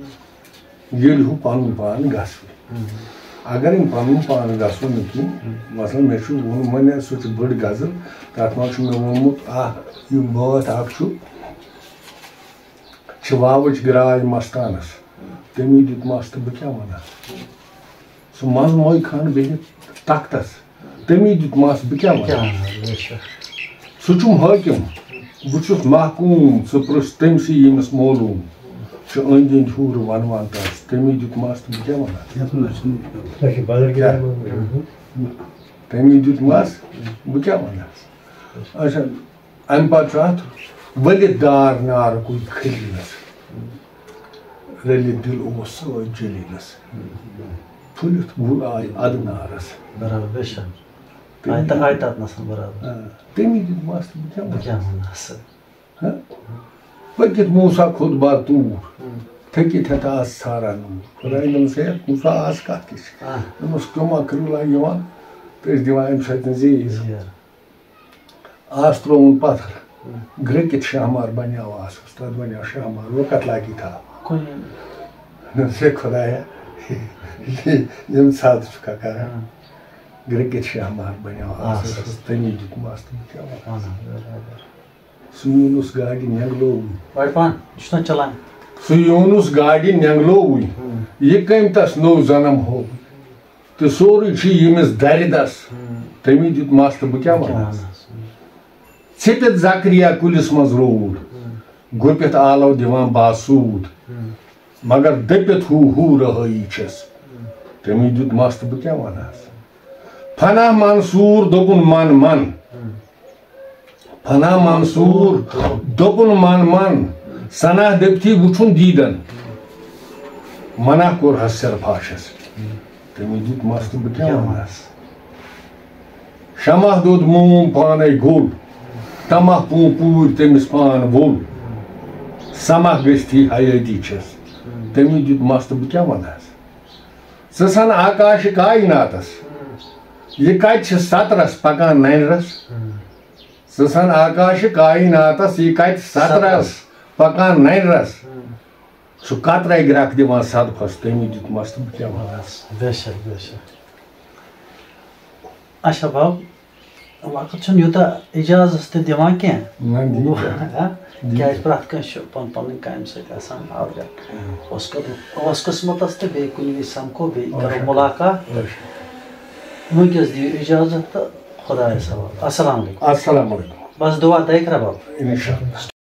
ییٚلہِ ہُہ پَنُن پان گژھِ۔ ہُم۔ اگر أمۍ پَنُن پان گژھو نہٕ کینٛہہ، ہُم۔ مثلاً مےٚ چھُ ووٚنمُت، مےٚ سۭتۍ چھِ بٔڑ غزل، تَتھ منٛز چھُ مےٚ ووٚنمُت اَکھ یہِ بٲتھ اَکھ چھُ، چھِ واوٕچ گراے مستانس، تٔمی دیُت مس تہٕ بہٕ کیٛاہ وَنہٕ؟ سُہ منٛزٕ موے خان بِہِتھ تختس، تٔمی دیُت مس بہٕ کیٛاہ وَنہٕ؟ کیٛاہ وَنہٕ؟ بے شک۔ سُہ چھُم حٲکِم، بہٕ چھُس محکوٗم، ژٕ پرٛژھ تٔمۍ سٕے ییٚمِس معلوٗم چھُ أنٛدۍ أنٛدۍ حوٗرٕ وَنوان تس، تٔمی دیُت مس تہٕ بہٕ کیٛاہ وَنہٕ؟ یَتھ منٛز چھُنہٕ تۄہہِ چھُ بدل کیٛاہ؟ کیٛاہ؟ تٔمی دیُت مس، بہٕ کیٛاہ وَنہٕ؟ اچھا، اَمہِ پَتہٕ چھُ اَتھ ؤلِتھ دار نارٕ کُے خلیٖلَس۔ رٔلِتھ دِل اوس سۭتۍ جلیٖلَس۔ پھُلِتھ گُل آے اَدٕ نارَس۔ برابر، بے شک۔ تٔمی آے تہٕ آے تَتنَس برابر۔ آ، تٔمی دیُت مَس تہٕ بہٕ کیٛاہ بہٕ وَنہٕ؟ کیٛاہ وَنہٕ سا؟ ہہ؟ پٔکِتھ موسیٰ کھوٚت بار توٗر۔ ہُم۔ تھٔکِتھ ہٮ۪تھ آس ژھاران نوٗر۔ خۄدایَن دوٚپمَس، ہے، موسیٰ، آز کَتھ کیٛاہ چھِ؟ آ۔ دوٚپمَس، کیوٚما کٔرِو لا یِوان؟ تہٕ أسۍ دِوان اَمہِ سۭتۍ زیٖر۔ زیٖر۔ آز ترٛووُن پتھر، گرٛکِتھ شاہمار بنیٛاو آسس، تتھ بنیٛاو شاہمار، وۄنۍ کتھ لاگی تھاو؟ کُنہِ۔ نہ، سے خۄدایا، یِم ژھد چھُکھا کران؟ ہاں۔ گرٛکِتھ شاہمار بنیٛاو آسس، آسس۔ تٔمی دیُت مس تہٕ بہٕ کیٛاہ وَنہٕ؟ وَنہٕ، برابر۔ سُہ یوٗنُس گاڑِ نٮ۪نٛگلووُے۔ بٔڑۍ پان، یہِ چھُنہ چلان۔ سُہ یوٗنُس گاڑِ نٮ۪نٛگلووُے۔ ہاں۔ یہِ کٔمۍ تس نوٚو جنم ہوو؟ تہٕ سورُے چھُ ییٚمِس دَرِ دَس۔ ہُم۔ تٔمی دیُت مَس تہٕ بہٕ کیٛاہ وَنہٕ؟ کیٛاہ وَنہٕ؟ ژھیٚپِتھ زکریا کُلِس منٛز روٗد۔ ہُم۔ گوٚپِتھ آلو دِوان باسوٗد۔ ہُم۔ مگر دٔپِتھ ہُہ ہُہ رہٲیی چھَس۔ ہُم۔ تٔمی دیُت مَس تہٕ بہٕ کیٛاہ وَنہٕ؟ فنا منصوٗر دوٚپُن من من۔ ہُم۔ فنا منصوٗر دوٚپُن من من، ثنا دٔپتھی وُچھُن دیٖدن۔ منع کوٚر حس سِر فاشس۔ تٔمۍ دیُت مس تہٕ بہٕ کیٛاہ وَنس؟ شمع دوٚد موم پانے گوٚل۔ تمہ پوٗ پوٗرۍ تٔمِس پان وول۔ سمکھ گٔژھتھی حیٲتی چھس۔ تٔمۍ دیُت مس تہٕ بہٕ کیٛاہ ونہس؟ ژٕ سن آکاش کایناتس، یہِ کتہِ چھِ سترس پکان ننرس؟ ژٕ سن آکاش کایناتس، یہِ کتہِ سترس پکان ننرس؟ سُہ کترے گرٛکھ دِوان صدفس، تٔمی دیُت مس تہٕ بہٕ کیٛاہ ونہس؟ بے شک، بے شک۔ اچھا باب، وقت چھُنہٕ یوٗتاہ اجازت تہِ دِوان کینٛہہ۔ نہ، دِیِو۔ ہاں؟ دِیِو۔ کیٛازِ پرٛٮ۪تھ کٲنٛسہِ چھُ پنُن پنٕنۍ کامہِ سۭتۍ آسان آوریر۔ اوس قد-، اوس قٕسمتس تہٕ بیٚیہِ کُنہِ وِزِ سمکھو، بیٚیہِ کرو مُلاقات۔ وٕنکیٚس دِیِو اجازت تہٕ خۄدایس حوالہٕ۔ السلام علیکم۔ السلام علیکم۔ بس دُعا تۄہہِ خٲر باب۔ انشاءاللہ۔